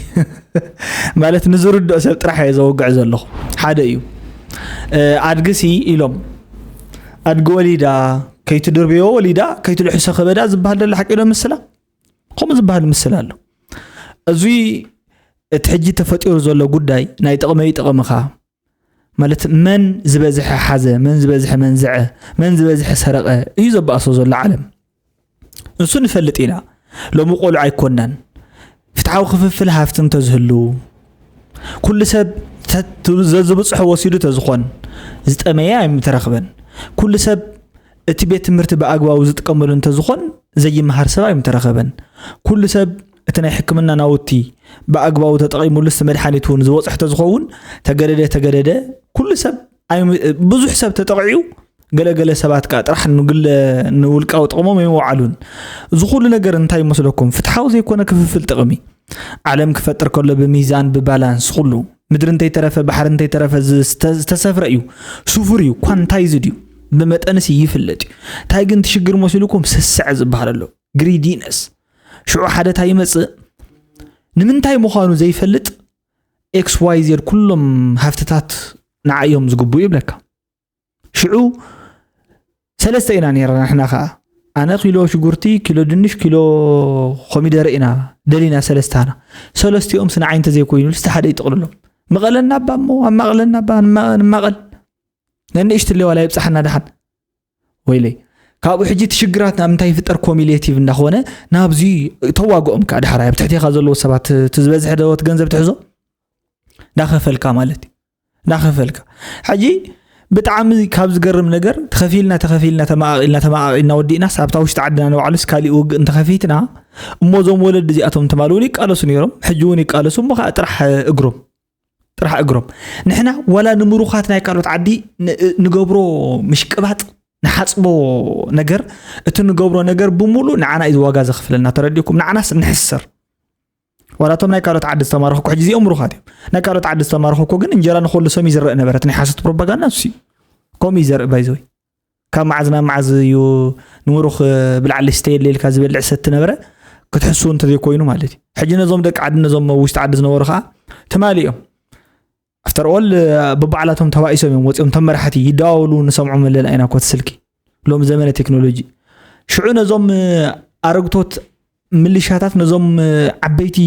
ማለት ንዝርድኦ ሰብ ጥራሕ እየ ዘወግዕ ዘለኹ። ሓደ እዩ ኣድግሲ ኢሎም ኣድጊ ወሊዳ ከይትድርብዮ ወሊዳ ከይትልሕሶ ከበዳ ዝበሃል ደሎ ሓቂ ዶ ምስላ ከምኡ ዝበሃል ምስል ኣሎ። እዚ እቲ ሕጂ ተፈጢሩ ዘሎ ጉዳይ ናይ ጥቕመይ ጥቕምኻ ማለት መን ዝበዝሐ ሓዘ፣ መን ዝበዝሐ መንዝዐ፣ መን ዝበዝሐ ሰረቐ እዩ ዘባእሶ ዘሎ ዓለም። ንሱ ንፈልጥ ኢና። ሎሚ ቆልዑ ኣይኮናን። ፍትሓዊ ክፍፍል ሃፍቲ እንተዝህሉ ኩሉ ሰብ ተት- ዘዝብፅሖ ወሲዱ ተዝኾን ዝጠመየ ኣይምተረኽበን። ኩሉ ሰብ እቲ ቤት ትምህርቲ ብኣግባቡ ዝጥቀመሉ እንተዝኾን ዘይመሃር ሰብ ኣይምተረኸበን። ኩሉ ሰብ እቲ ናይ ሕክምና ናውቲ ብኣግባቡ ተጠቒሙሉስ መድሓኒት እውን ዝበፅሕ ተዝኸውን ተገደደ ተገደደ ኩሉ ሰብ ኣይም- ብዙሕ ሰብ ተጠቂዑ ገለገለ ሰባት ከዓ ጥራሕ ንግለ ንውልቃዊ ጥቕሞም የምውዓሉን። እዚ ኩሉ ነገር እንታይ ይመስለኩም? ፍትሓዊ ዘይኮነ ክፍፍል ጥቕሚ። ዓለም ክፈጥር ከሎ ብሚዛን ብባላንስ ኩሉ ምድሪ እንተይተረፈ ባሕሪ እንተይተረፈ ዝተሰፍረ እዩ። ስፉር እዩ፣ ኳንታይዝድ እዩ። ብመጠንስ ይፍለጥ እዩ። እንታይ ግን ትሽግር መሲልኩም ስስዐ ዝበሃል ኣሎ፣ ግሪዲነስ። ሽዑ ሓደ ታይ ይመፅእ? ንምንታይ ምዃኑ ዘይፈልጥ ኤክስ ዋይ ዜድ ኩሎም ሃፍትታት ንዓዮም ዝግቡ ይብለካ። ሽዑ ሰለስተ ኢና ነርና ንሕና ከዓ። ኣነ ኪሎ ሽጉርቲ፣ ኪሎ ድንሽ፣ ኪሎ ኮሚደረ ኢና ደሊና ሰለስታና። ሰለስቲኦም ስንዓይ እንተዘይኮይኑ ልስተ ሓደ ይጥቕልሎም። መቐለ እናባ እሞ ኣብ ማቐለ እናባ ንማቐል። ነንእሽትለይ ዋላ ይብፃሓና ደሓን። ወይለይ፣ ካብኡ ሕጂ እቲ ሽግራት ናብ ምንታይ ይፍጠር? ኮሚሌቲቭ እንዳኾነ ናብዚ ተዋግኦም ከዓ ዳሕራይ ኣብ ትሕቴኻ ዘለዉ ሰባት እቲ ዝበዝሐ ዶ እቲ ገንዘብ ትሕዞ? እንዳኸፈልካ ማለት እዩ። እንዳኸፈልካ ሕጂ ብጣዕሚ ካብ ዝገርም ነገር ተኸፊልና ተኸፊልና ተመቓቒልና ተመቓቒልና ወዲእናስ ኣብታ ውሽጢ ዓድና ንባዕሉስ ካሊእ ውግእ እንተኸፊትና እሞ እዞም ወለዲ እዚኣቶም ትማል እውን ይቃለሱ ነይሮም፣ ሕጂ እውን ይቃለሱ እሞ ከዓ ጥራሕ እግሮም ጥራሕ እግሮም። ንሕና ዋላ ንምሩኻት ናይ ካልኦት ዓዲ ንገብሮ ምሽቅባጥ ንሓፅቦ ነገር እቲ ንገብሮ ነገር ብምሉእ ንዓና እዩ ዋጋ ዘኽፍለና። ተረዲእኩም? ንዓናስ ንሕሰር። ዋላቶም ናይ ካልኦት ዓዲ ዝተማረኹ እኮ ሕጂ እዚኦም ምሩኻት እዮም። ናይ ካልኦት ዓዲ ዝተማረኹ እኮ ግን እንጀራ ንኸሉ ሰም ይዝረእ ነበረ። እቲ ናይ ሓሶት ፕሮፓጋንዳ ንሱ እዩ። ከምኡ ይዘርእ ባይዘወይ ካብ መዓዝ ናብ መዓዝ እዩ ንምሩኽ ብላዕሊ ስተየለ ኢልካ ዝበልዕ ሰቲ ነበረ ክትሕሱ እንተዘይኮይኑ ማለት እዩ። ሕጂ ነዞም ደቂ ዓዲ ነዞም ውሽጢ ዓዲ ዝነበሩ ከዓ ትማሊ እዮም ኣፍተር ኦል ብባዕላቶም ተባኢሶም እዮም ወፂኦም ተመራሕቲ ይደዋውሉ ንሰምዖም ኣለና ኢና ኮት ስልኪ ሎም ዘመነ ቴክኖሎጂ ሽዑ ነዞም ኣረግቶት ምልሻታት ነዞም ዓበይቲ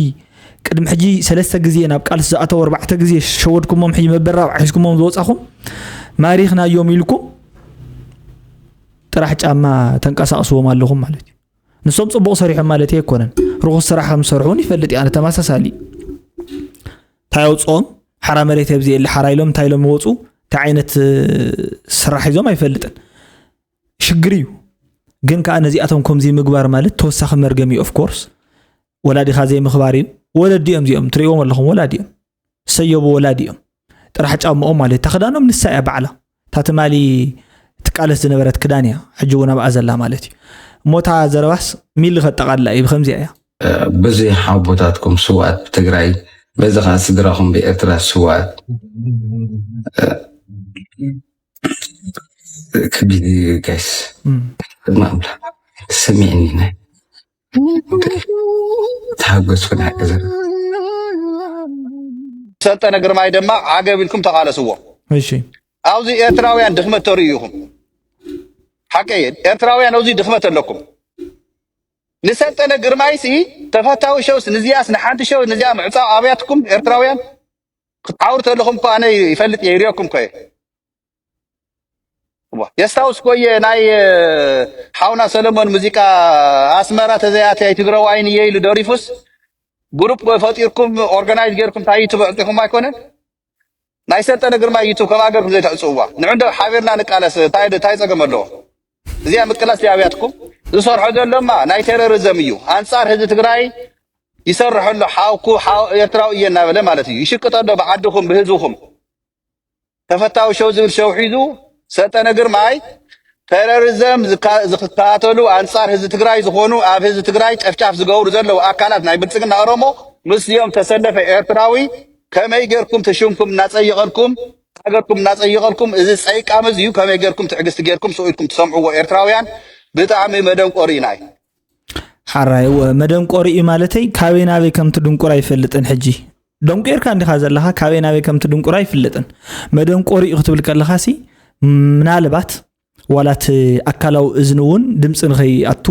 ቅድሚ ሕጂ ሰለስተ ግዜ ናብ ቃልሲ ዝኣተው ኣርባዕተ ግዜ ሸወድኩሞም ሕጂ መበራብ ሒዝኩሞም ዝወፃኹም ማሪኽናዮም ኢልኩም ጥራሕ ጫማ ተንቀሳቕስዎም ኣለኹም ማለት እዩ። ንሶም ፅቡቕ ሰሪሖም ማለት ኣይኮነን። ርኹስ ስራሕ ከም ዝሰርሑ እውን ይፈልጥ እየ ኣነ ተመሳሳሊ እንታይ ኣውፅኦም ሓራ መሬት ኣብዚ የለ ሓራ ኢሎም እንታይ ኢሎም ይወፁ እንታይ ዓይነት ስራሕ ሒዞም ኣይፈልጥን። ሽግር እዩ ግን ከዓ ነዚኣቶም ከምዚ ምግባር ማለት ተወሳኺ መርገም እዩ። ኦፍኮርስ ወላዲኻ ዘይምኽባር እዩ። ወለዲ እዮም እዚኦም ትሪእዎም ኣለኹም ወላዲ እዮም ዝሰየቡ ወላዲ እዮም። ጥራሕ ጫምኦም ማለት እታ ክዳኖም ንሳ እያ ባዕላ እታ ትማሊ ትቃለስ ዝነበረት ክዳን እያ ሕጂ እውን ኣብኣ ዘላ ማለት እዩ። እሞ እታ ዘረባስ ሚሊ ከጠቓልላ እዩ ብከምዚኣ እያ። ብዙሕ ኣቦታትኩም ስውኣት ብትግራይ በዚ ከዓ ስድራኹም ብኤርትራ ስውኣት ከቢድ እዩ ጋይስ። ማምላ ሰሚዕኒ ናይ ተሃገዝኩ ናይ ገዛ ሰልጠነ ግርማይ ድማ ዓገብ ኢልኩም ተቓለስዎ። እሺ ኣብዚ ኤርትራውያን ድኽመት ተርእዩ ኢኹም። ሓቀየ ኤርትራውያን ኣብዚ ድኽመት ኣለኩም። ንሰልጠነ ግርማይሲ ተፈታዊ ሸውስ ንዚያስ ንሓንቲ ሸው ንዚኣ ምዕጻው ኣብያትኩም ኤርትራውያን ክትዓውሩ ተለኹም እኮ ኣነ ይፈልጥ እየ ይሪኦኩም እኮ እየ። የስታውስ ኮየ ናይ ሓውና ሰለሞን ሙዚቃ ኣስመራ ተዘያትያይ ትግራዋይን እየ ኢሉ ደሪፉስ ግሩፕ ፈጢርኩም ኦርጋናይዝ ጌርኩም እንታይ ዩቱብ ኣዕፂኹም ኣይኮነን? ናይ ሰልጠነ ግርማ ዩቱብ ከም ኣገርኩም ዘይተዕፅውዋ ንዑ እንደ ሓቢርና ንቃለስ እንታይ እንታይ ፀገም ኣለዎ? እዚኣ ምቅላስ ኣብያትኩም ዝሰርሖ ዘሎማ ናይ ቴሮሪዝም እዩ ኣንፃር ህዝቢ ትግራይ ይሰርሐሉ ሓውኩ ኤርትራዊ እየ እናበለ ማለት እዩ ይሽቅጥ ኣሎ ብዓድኹም ብህዝብኹም ተፈታዊ ሸው ዝብል ሸው ሒዙ ሰልጠነ ግርማይ ተረሪዘም ዝከታተሉ ኣንፃር ህዝቢ ትግራይ ዝኾኑ ኣብ ህዝቢ ትግራይ ጨፍጫፍ ዝገብሩ ዘለዉ ኣካላት ናይ ብልፅግና ኦሮሞ ምስዚኦም ተሰለፈ ኤርትራዊ ከመይ ጌርኩም ትሽምኩም እናፀይቐልኩም ሃገርኩም እናፀይቐልኩም እዚ ፀይቃም እዚ እዩ ከመይ ጌርኩም ትዕግስቲ ጌርኩም ስኢልኩም ትሰምዕዎ ኤርትራውያን ብጣዕሚ መደንቆሪ ናይ ሓራይ እወ መደንቆሪ እዩ ማለተይ ካበይ ናበይ ከምቲ ድንቁር ኣይፈልጥን ሕጂ ደንቁርካ እንዲኻ ዘለኻ ካበይ ናበይ ከምቲ ድንቁር ኣይፍለጥን መደንቆሪ እዩ ክትብል ከለኻ ሲ ምናልባት ዋላ እቲ ኣካላዊ እዝኒ እውን ድምፂ ንኸይኣቱ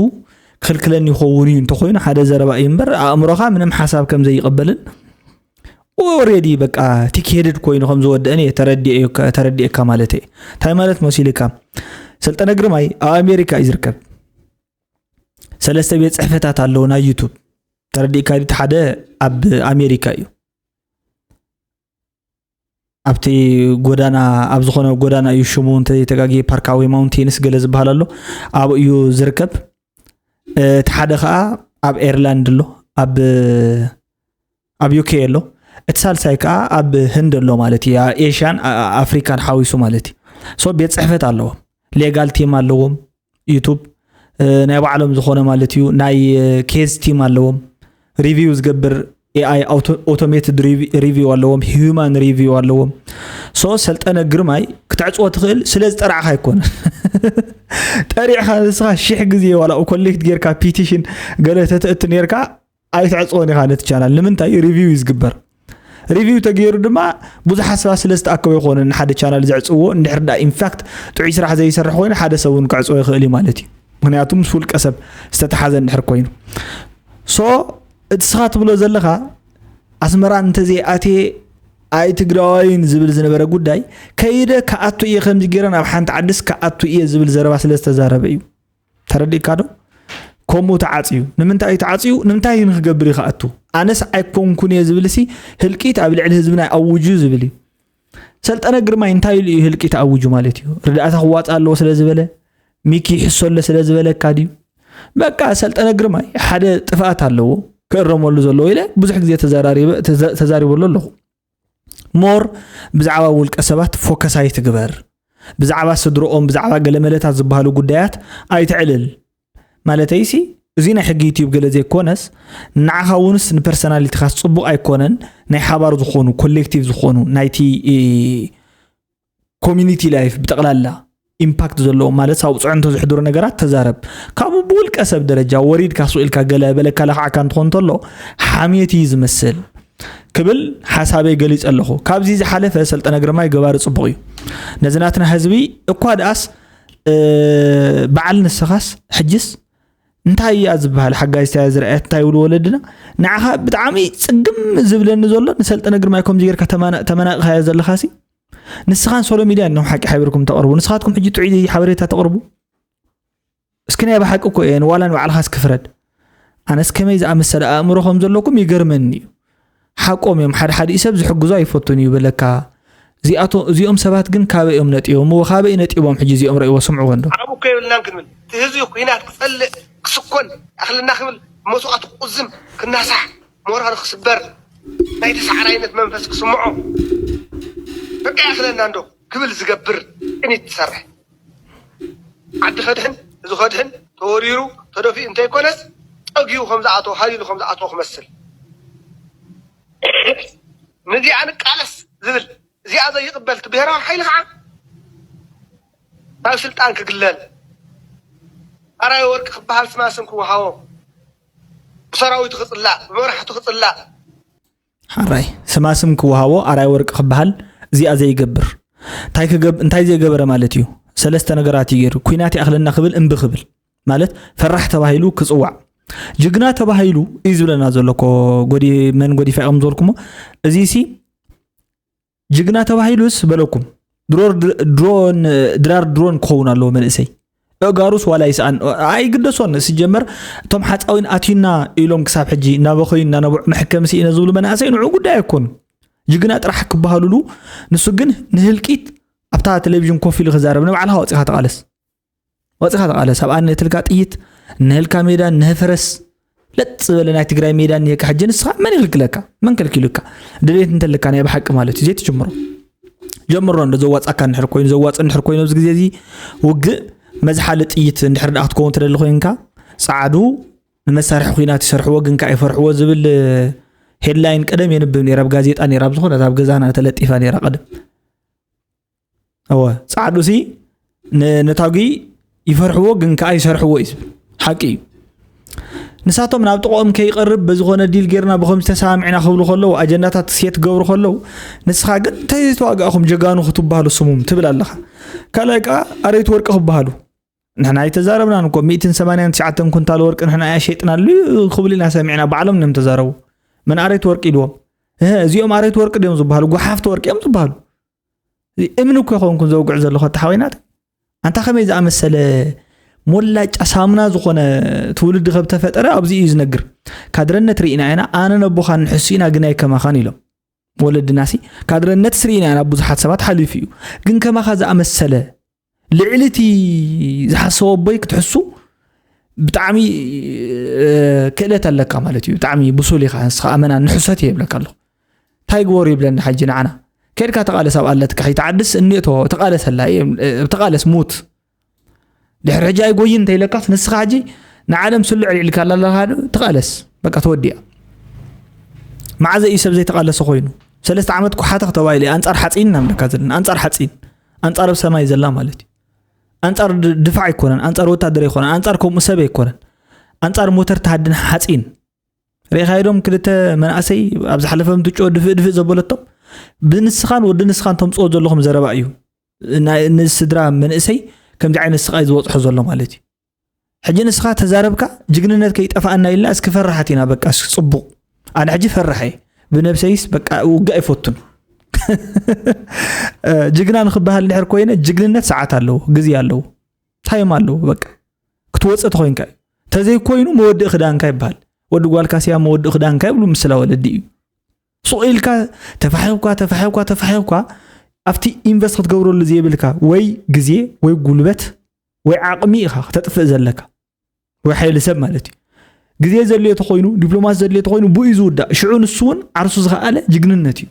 ክኽልክለኒ ይኸውን እዩ እንተኮይኑ ሓደ ዘረባ እዩ እምበር ኣእምሮኻ ምንም ሓሳብ ከም ዘይቀበልን ኦሬዲ በቃ ቲኬድድ ኮይኑ ከም ዝወደአን እየ ተረዲኤካ ማለት እየ እንታይ ማለት መሲልካ ሰልጠነ ግርማይ ኣብ ኣሜሪካ እዩ ዝርከብ ሰለስተ ቤት ፅሕፈታት ኣለዉ ናይ ዩቱብ ተረዲእካ ድቲ ሓደ ኣብ ኣሜሪካ እዩ ኣብቲ ጎዳና ኣብ ዝኾነ ጎዳና እዩ ሽሙ እንተተጋጊ ፓርካዊ ማውንቴንስ ገለ ዝበሃል ኣሎ ኣብኡ እዩ ዝርከብ እቲ ሓደ ከዓ ኣብ ኤርላንድ ኣሎ ኣብ ኣብ ዩኬ ኣሎ እቲ ሳልሳይ ከዓ ኣብ ህንድ ኣሎ ማለት እዩ ኤሽያን ኣፍሪካን ሓዊሱ ማለት እዩ ሶ ቤት ፅሕፈት ኣለዎ ሌጋል ቲም ኣለዎም። ዩቱብ ናይ ባዕሎም ዝኾነ ማለት እዩ ናይ ኬዝ ቲም ኣለዎም። ሪቪው ዝገብር ኤኣይ ኣውቶሜትድ ሪቪው ኣለዎም፣ ሂዩማን ሪቪው ኣለዎም። ሶ ሰልጠነ ግርማይ ክትዕፅዎ ትኽእል ስለ ዝጠራዕኻ ኣይኮነን። ጠሪዕኻ ንስኻ ሽሕ ግዜ ዋላ ኮሌክት ጌርካ ፒቲሽን ገለ ተትእቲ ኔርካ ኣይትዕፅዎን ኢኻ ነቲ ቻናል። ንምንታይ ሪቪው እዩ ዝግበር። ሪቪው ተገይሩ ድማ ብዙሓት ሰባት ስለ ዝተኣከቡ ይኾኑ ንሓደ ቻናል ዘዕፅዎ። እንድሕር ዳ ኢንፋክት ጥዑይ ስራሕ ዘይሰርሕ ኮይኑ ሓደ ሰብ እውን ክዕፅዎ ይኽእል እዩ ማለት እዩ። ምክንያቱ ምስ ውልቀ ሰብ ዝተተሓዘ እንድሕር ኮይኑ። ሶ እቲ ስኻ ትብሎ ዘለኻ ኣስመራ እንተዘይኣትየ ኣይ ትግራዋይን ዝብል ዝነበረ ጉዳይ ከይደ ክኣቱ እየ፣ ከምዚ ገይረ ናብ ሓንቲ ዓድስ ክኣቱ እየ ዝብል ዘረባ ስለ ዝተዛረበ እዩ። ተረዲእካ ዶ? ከምኡ ተዓፅዩ። ንምንታይ እዩ ተዓፅዩ? ንምንታይ እዩ ንክገብር እዩ ክኣቱ? ኣነስ ኣይኮንኩን እየ ዝብል ሲ ህልቂት ኣብ ልዕሊ ህዝብና ኣውጁ ዝብል እዩ። ሰልጠነ ግርማይ እንታይ ኢሉ እዩ ህልቂት ኣውጁ ማለት እዩ? ርዳእታ ክዋፃእ ኣለዎ ስለ ዝበለ፣ ሚኪ ይሕሶ ኣሎ ስለ ዝበለካ ድዩ? በቃ ሰልጠነ ግርማይ ሓደ ጥፍኣት ኣለዎ ክእረመሉ ዘለዎ ኢለ ብዙሕ ግዜ ተዘራሪበ- ተዘ- ተዛሪበሉ ኣለኹ። ሞር ብዛዕባ ውልቀ ሰባት ፎከስ ኣይትግበር። ብዛዕባ ስድርኦም፣ ብዛዕባ ገለመለታት ዝበሃሉ ጉዳያት ኣይትዕልል። ማለተይሲ እዚ ናይ ሕጊ ዩቲዩብ ገለ ዘይኮነስ ንዓኻ ውንስ ንፐርሰናሊቲኻስ ፅቡቕ ኣይኮነን። ናይ ሓባር ዝኾኑ ኮሌክቲቭ ዝኾኑ ናይቲ ኮሚኒቲ ላይፍ ብጠቕላላ ኢምፓክት ዘለዎም ማለት ሳውፅዖ እንተዝሕድሩ ነገራት ተዛረብ። ካብኡ ብውልቀ ሰብ ደረጃ ወሪድካ ስቕ ኢልካ ገለ በለካ ለኽዓካ እንትኾን እንተሎ ሓሜት እዩ ዝመስል ክብል ሓሳበይ ገሊፀ ኣለኹ። ካብዚ ዝሓለፈ ሰልጠነ ግርማይ ገባሪ ፅቡቕ እዩ። ነዚ ናትና ህዝቢ እኳ ደኣስ እ፣ በዓል ንስኻስ ሕጅስ እንታይ እያ ዝበሃል ሓጋይዝታ እያ ዝረኣየት እንታይ ይብሉ ወለድና ንዓኻ ብጣዕሚ ፅግም ዝብለኒ ዘሎ ንሰልጠነ ግርማይ ከምዚ ጌርካ ተመና- ተመናቕኻዮ ዘለኻሲ ንስኻን ሶሎ ሚድያ እንዲኹም ሓቂ ሓቢርኩም ተቕርቡ። ንስኻትኩም ሕጂ ጥዑይ ሓበሬታ ተቕርቡ። እስኪ ናይ ብሓቂ እኮ እየን ዋላ ንባዕልኻስ ክፍረድ። ኣነስ ከመይ ዝኣመሰለ ኣእምሮ ከም ዘለኩም ይገርመኒ እዩ። ሓቆም እዮም። ሓደ ሓደ ሰብ ዝሕግዞ ኣይፈቱን እዩ በለካ። እዚኣቶ- እዚኦም ሰባት ግን ካበይ እዮም ነጢቦም? እወ ካበይ ነጢቦም? ሕጂ እዚኦም ረእይዎ ስምዕዎ እንዶ። ዓቕሚ እኮ የብልናን ክንብል እቲ ህዝቢ ኩናት ክፀልእ ክስኮን ኣኽለና ክብል መስዋእቲ ክቁዝም ክናሳሕ ሞራል ክስበር ናይ ተሳዕራይነት መንፈስ ክስምዖ በቃ ያኽለና እንዶ ክብል ዝገብር ቅኒት ትሰርሕ ዓዲ ከድሕን እዚ ከድሕን ተወሪሩ ተደፊኡ እንተይኮነስ ጠጊኡ ከም ዝኣተወ ሃሊሉ ከም ዝኣተወ ክመስል ንዚኣ ንቃለስ ዝብል እዚኣ ዘይቕበል እቲ ብሄራዊ ሓይሊ ከዓ ካብ ስልጣን ክግለል ኣራይ ወርቂ ክበሃል ስማስም ክወሃቦ ብሰራዊቱ ክፅላእ ብመራሕቱ ክፅላእ ሓራይ ስማስም ክወሃቦ ኣራይ ወርቂ ክበሃል እዚኣ ዘይገብር እንታይ ክገብ- እንታይ ዘይገበረ ማለት እዩ። ሰለስተ ነገራት እዩ ገይሩ። ኩናት ይኣኽለና ክብል እምቢ ክብል ማለት ፈራሕ ተባሂሉ ክፅዋዕ ጅግና ተባሂሉ እዩ ዝብለና ዘሎ እኮ። ጎዲ- መን ጎዲፋ ኢኹም ዝበልኩሞ እዚ ሲ ጅግና ተባሂሉስ በለኩም ድሮር- ድሮን ድራር ድሮን ክኸውን ኣለዎ መንእሰይ። እጋሩስ ዋላ ይስኣን ኣይግደሶን። ስጀመር እቶም ሓፃዊን ኣትዩና ኢሎም ክሳብ ሕጂ እናበኸዩ እናነብዑ መሕከሚ ስኢነ ዝብሉ መናእሰይ ንዑ ጉዳይ ኣይኮኑ። ጅግና ጥራሕ ክበሃሉሉ ንሱ ግን ንህልቂት ኣብታ ቴሌቪዥን ኮፍ ኢሉ ክዛረብ ንባዕልኻ ወፂኻ ተቓለስ። ወፂኻ ተቓለስ። ኣብ ኣነ እትልካ ጥይት ንህልካ ሜዳ ንህፈረስ ለጥ ዝበለ ናይ ትግራይ ሜዳ እኒሄካ ሕጂ ንስኻ መን ይኽልክለካ? መን ከልኪሉካ? ድሌት እንተለካ ናይ ብሓቂ ማለት እዩ ዘይትጅምሮ ጀምሮ እንዶ ዘዋፃካ እንድሕር ኮይኑ ዘዋፅ እንድሕር ኮይኑ ኣብዚ ግዜ እዚ ውግእ መዝሓሊ ጥይት እንድሕር ደኣ ክትከውን ትደሊ ኮይንካ ፃዕዱ ንመሳርሒ ኩናት ይሰርሕዎ ግን ከዓ ይፈርሕዎ ዝብል ሄድላይን ቀደም የንብብ ነይረ ኣብ ጋዜጣ ነይረ ኣብ ዝኾነ ኣብ ገዛና ተለጢፋ ነይራ ቀደም እወ ፃዕዱ ሲ ነታጒ ይፈርሕዎ ግን ከዓ ይሰርሕዎ እዩ ዝብል ሓቂ እዩ ንሳቶም ናብ ጥቕኦም ከይቐርብ በዝኾነ ዲል ጌርና ብኸምዚ ተሰማሚዕና ክብሉ ከለዉ ኣጀንዳታት ሴት ክገብሩ ከለዉ ንስኻ ግን እንታይ ዝተዋጋእኹም ጀጋኑ ክትበሃሉ ስሙም ትብል ኣለኻ ካልኣይ ከዓ ኣረይቲ ወርቂ ክበሃሉ ንሕና ኣይተዛረብናን እኮ ሚእትን ሰማንያን ትሽዓተን ኩንታል ወርቂ ንሕና ኣያ ሸጥናሉ ክብሉ ኢና ሰሚዕና ባዕሎም እዮም ተዛረቡ መን ኣረይቲ ወርቂ ኢልዎም እዚኦም ኣረይቲ ወርቂ ድዮም ዝበሃሉ ጓሓፍቲ ወርቂ እዮም ዝበሃሉ እምኒ እኮ ይኸውን ዘውግዕ ዘለኹ ኣታ ሓወይ ናተይ ኣንታ ከመይ ዝኣመሰለ ሞላጫ ሳሙና ዝኾነ ትውልዲ ከም ተፈጠረ ኣብዚ እዩ ዝነግር ካድረነት ርኢና ኢና ኣነ ነቦኻን ንሕሱ ኢና ግን ኣይከማኻን ኢሎም ወለድና ሲ ካድረነት ስርኢና ኢና ብዙሓት ሰባት ሓሊፉ እዩ ግን ከማኻ ዝኣመሰለ ልዕሊ እቲ ዝሓሰቦ ኣቦይ ክትሕሱ ብጣዕሚ ክእለት ኣለካ ማለት እዩ ብጣዕሚ ብሱል ኢኻ ንስኻ ኣመና ንሕሰት እየ ይብለካ ኣለኹ እንታይ ግበሩ ይብለኒ ሓጂ ንዓና ከድካ ተቓለስ ኣብ ኣለትካ ከይትዓድስ እኒእቶ ተቓለሰላ ተቓለስ ሙት ድሕሪ ሕጂ ኣይጎይን እንተኢለካስ ንስኻ ሕጂ ንዓለም ስሉዕ ኣልዒልካላ ኣለኻ። ተቓለስ፣ በቃ ተወዲኣ። መዓዘ እዩ ሰብ ዘይተቓለሰ ኮይኑ? ሰለስተ ዓመት ኳሓተኽ ተባሂለ፣ ኣንጻር ሓጺን ኢና ንብለካ ዘለና። ኣንጻር ሓጺን፣ ኣንጻር ኣብ ሰማይ ዘላ ማለት እዩ። ኣንጻር ድ- ድፋዕ ኣይኮነን፣ ኣንጻር ወታደር ኣይኮነን፣ ኣንጻር ከምኡ ሰብ ኣይኮነን፣ ኣንጻር ሞተር ተሃድን ሓጺን። ርኢኻዮ ዶም ክልተ መናእሰይ ኣብ ዝሓለፈ ምትጮ ድፍእ ድፍእ ዘበለቶም? ብንስኻን ወዲ ንስኻን ተምጽኦ ዘለኹም ዘረባ እዩ። ናይ ንስድራ መንእሰይ ከምዚ ዓይነት ስቓይ ዝበጽሖ ዘሎ ማለት እዩ። ሕጂ ንስኻ ተዛረብካ፣ ጅግንነት ከይጠፋኣና ኢልና እስኪ ፈራሓት ኢና፣ በቃ እስኪ ጽቡቕ። ኣነ ሕጂ ፈራሕ እየ። ብነብሰይስ በቃ ውግእ ኣይፈቱን። እ፣ ጅግና ንክበሃል እንድሕር ኮይነ፣ ጅግንነት ሰዓት ኣለዎ፣ ግዜ ኣለዎ፣ ታይም ኣለዎ። በቃ ክትወፅእ ተኮይንካ እዩ። ተዘይኮይኑ መወድእ ክዳንካ ይበሃል። ወዲ ጓልካ ስያ መወድእ ክዳንካ ይብሉ ምስላ ወለዲ እዩ። ሱቕ ኢልካ ተፋሒብኳ ተፋሒብኳ ተፋሒብኳ፣ ኣብቲ ኢንቨስት ክትገብረሉ ዘይብልካ ወይ ግዜ ወይ ጉልበት ወይ ዓቕሚ ኢኻ ክተጥፍእ ዘለካ፣ ወይ ሓይሊ ሰብ ማለት እዩ። ግዜ ዘድልዮ ተኮይኑ፣ ዲፕሎማሲ ዘድልዮ ተኮይኑ፣ ብኡ እዩ ዝውዳእ። ሽዑ ንሱ እውን ዓርሱ ዝኸኣለ ጅግንነት እዩ።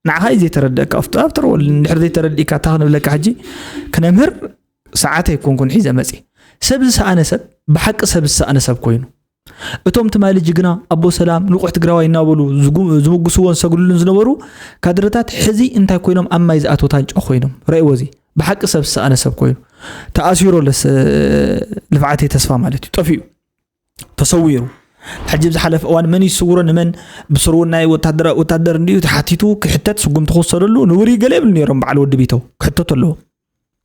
ንዓኻ እዩ ዘይተረደእካ። ኣብቲ ኣብተረወል እንድሕር ዘይተረዲእካ፣ እታ ክንብለካ ሕጂ ክነምህር ሰዓት ኣይኮንኩን ሒዘ መፅእ። ሰብ ዝሰኣነ ሰብ ብሓቂ ሰብ ዝሰኣነ ሰብ ኮይኑ፣ እቶም ትማሊ ጅግና፣ ኣቦ ሰላም፣ ንቑሕ ትግራዋይ እናበሉ ዝጉ- ዝምጉስዎን ዝሰግድሉን ዝነበሩ ካድረታት ሕዚ እንታይ ኮይኖም? ኣብ ማይ ዝኣተወ ታንጫ ኮይኖም። ረእዎ፣ እዚ ብሓቂ ሰብ ዝሰኣነ ሰብ ኮይኑ ተኣሲሩ ኣሎ። ስ- ልፍዓተይ ተስፋ ማለት እዩ፣ ጠፊኡ፣ ተሰዊሩ። ሕጂ ብዝሓለፈ እዋን መን ይስውሮ ንመን ብስርውናይ ወታደራ- ወታደር እንዲዩ ተሓቲቱ ክሕተት፣ ስጉምቲ ክወሰደሉ ንውሪ ገለ ይብል ነይሮም። በዓል ወዲ ቢተው ክሕተቱ ኣለዎ።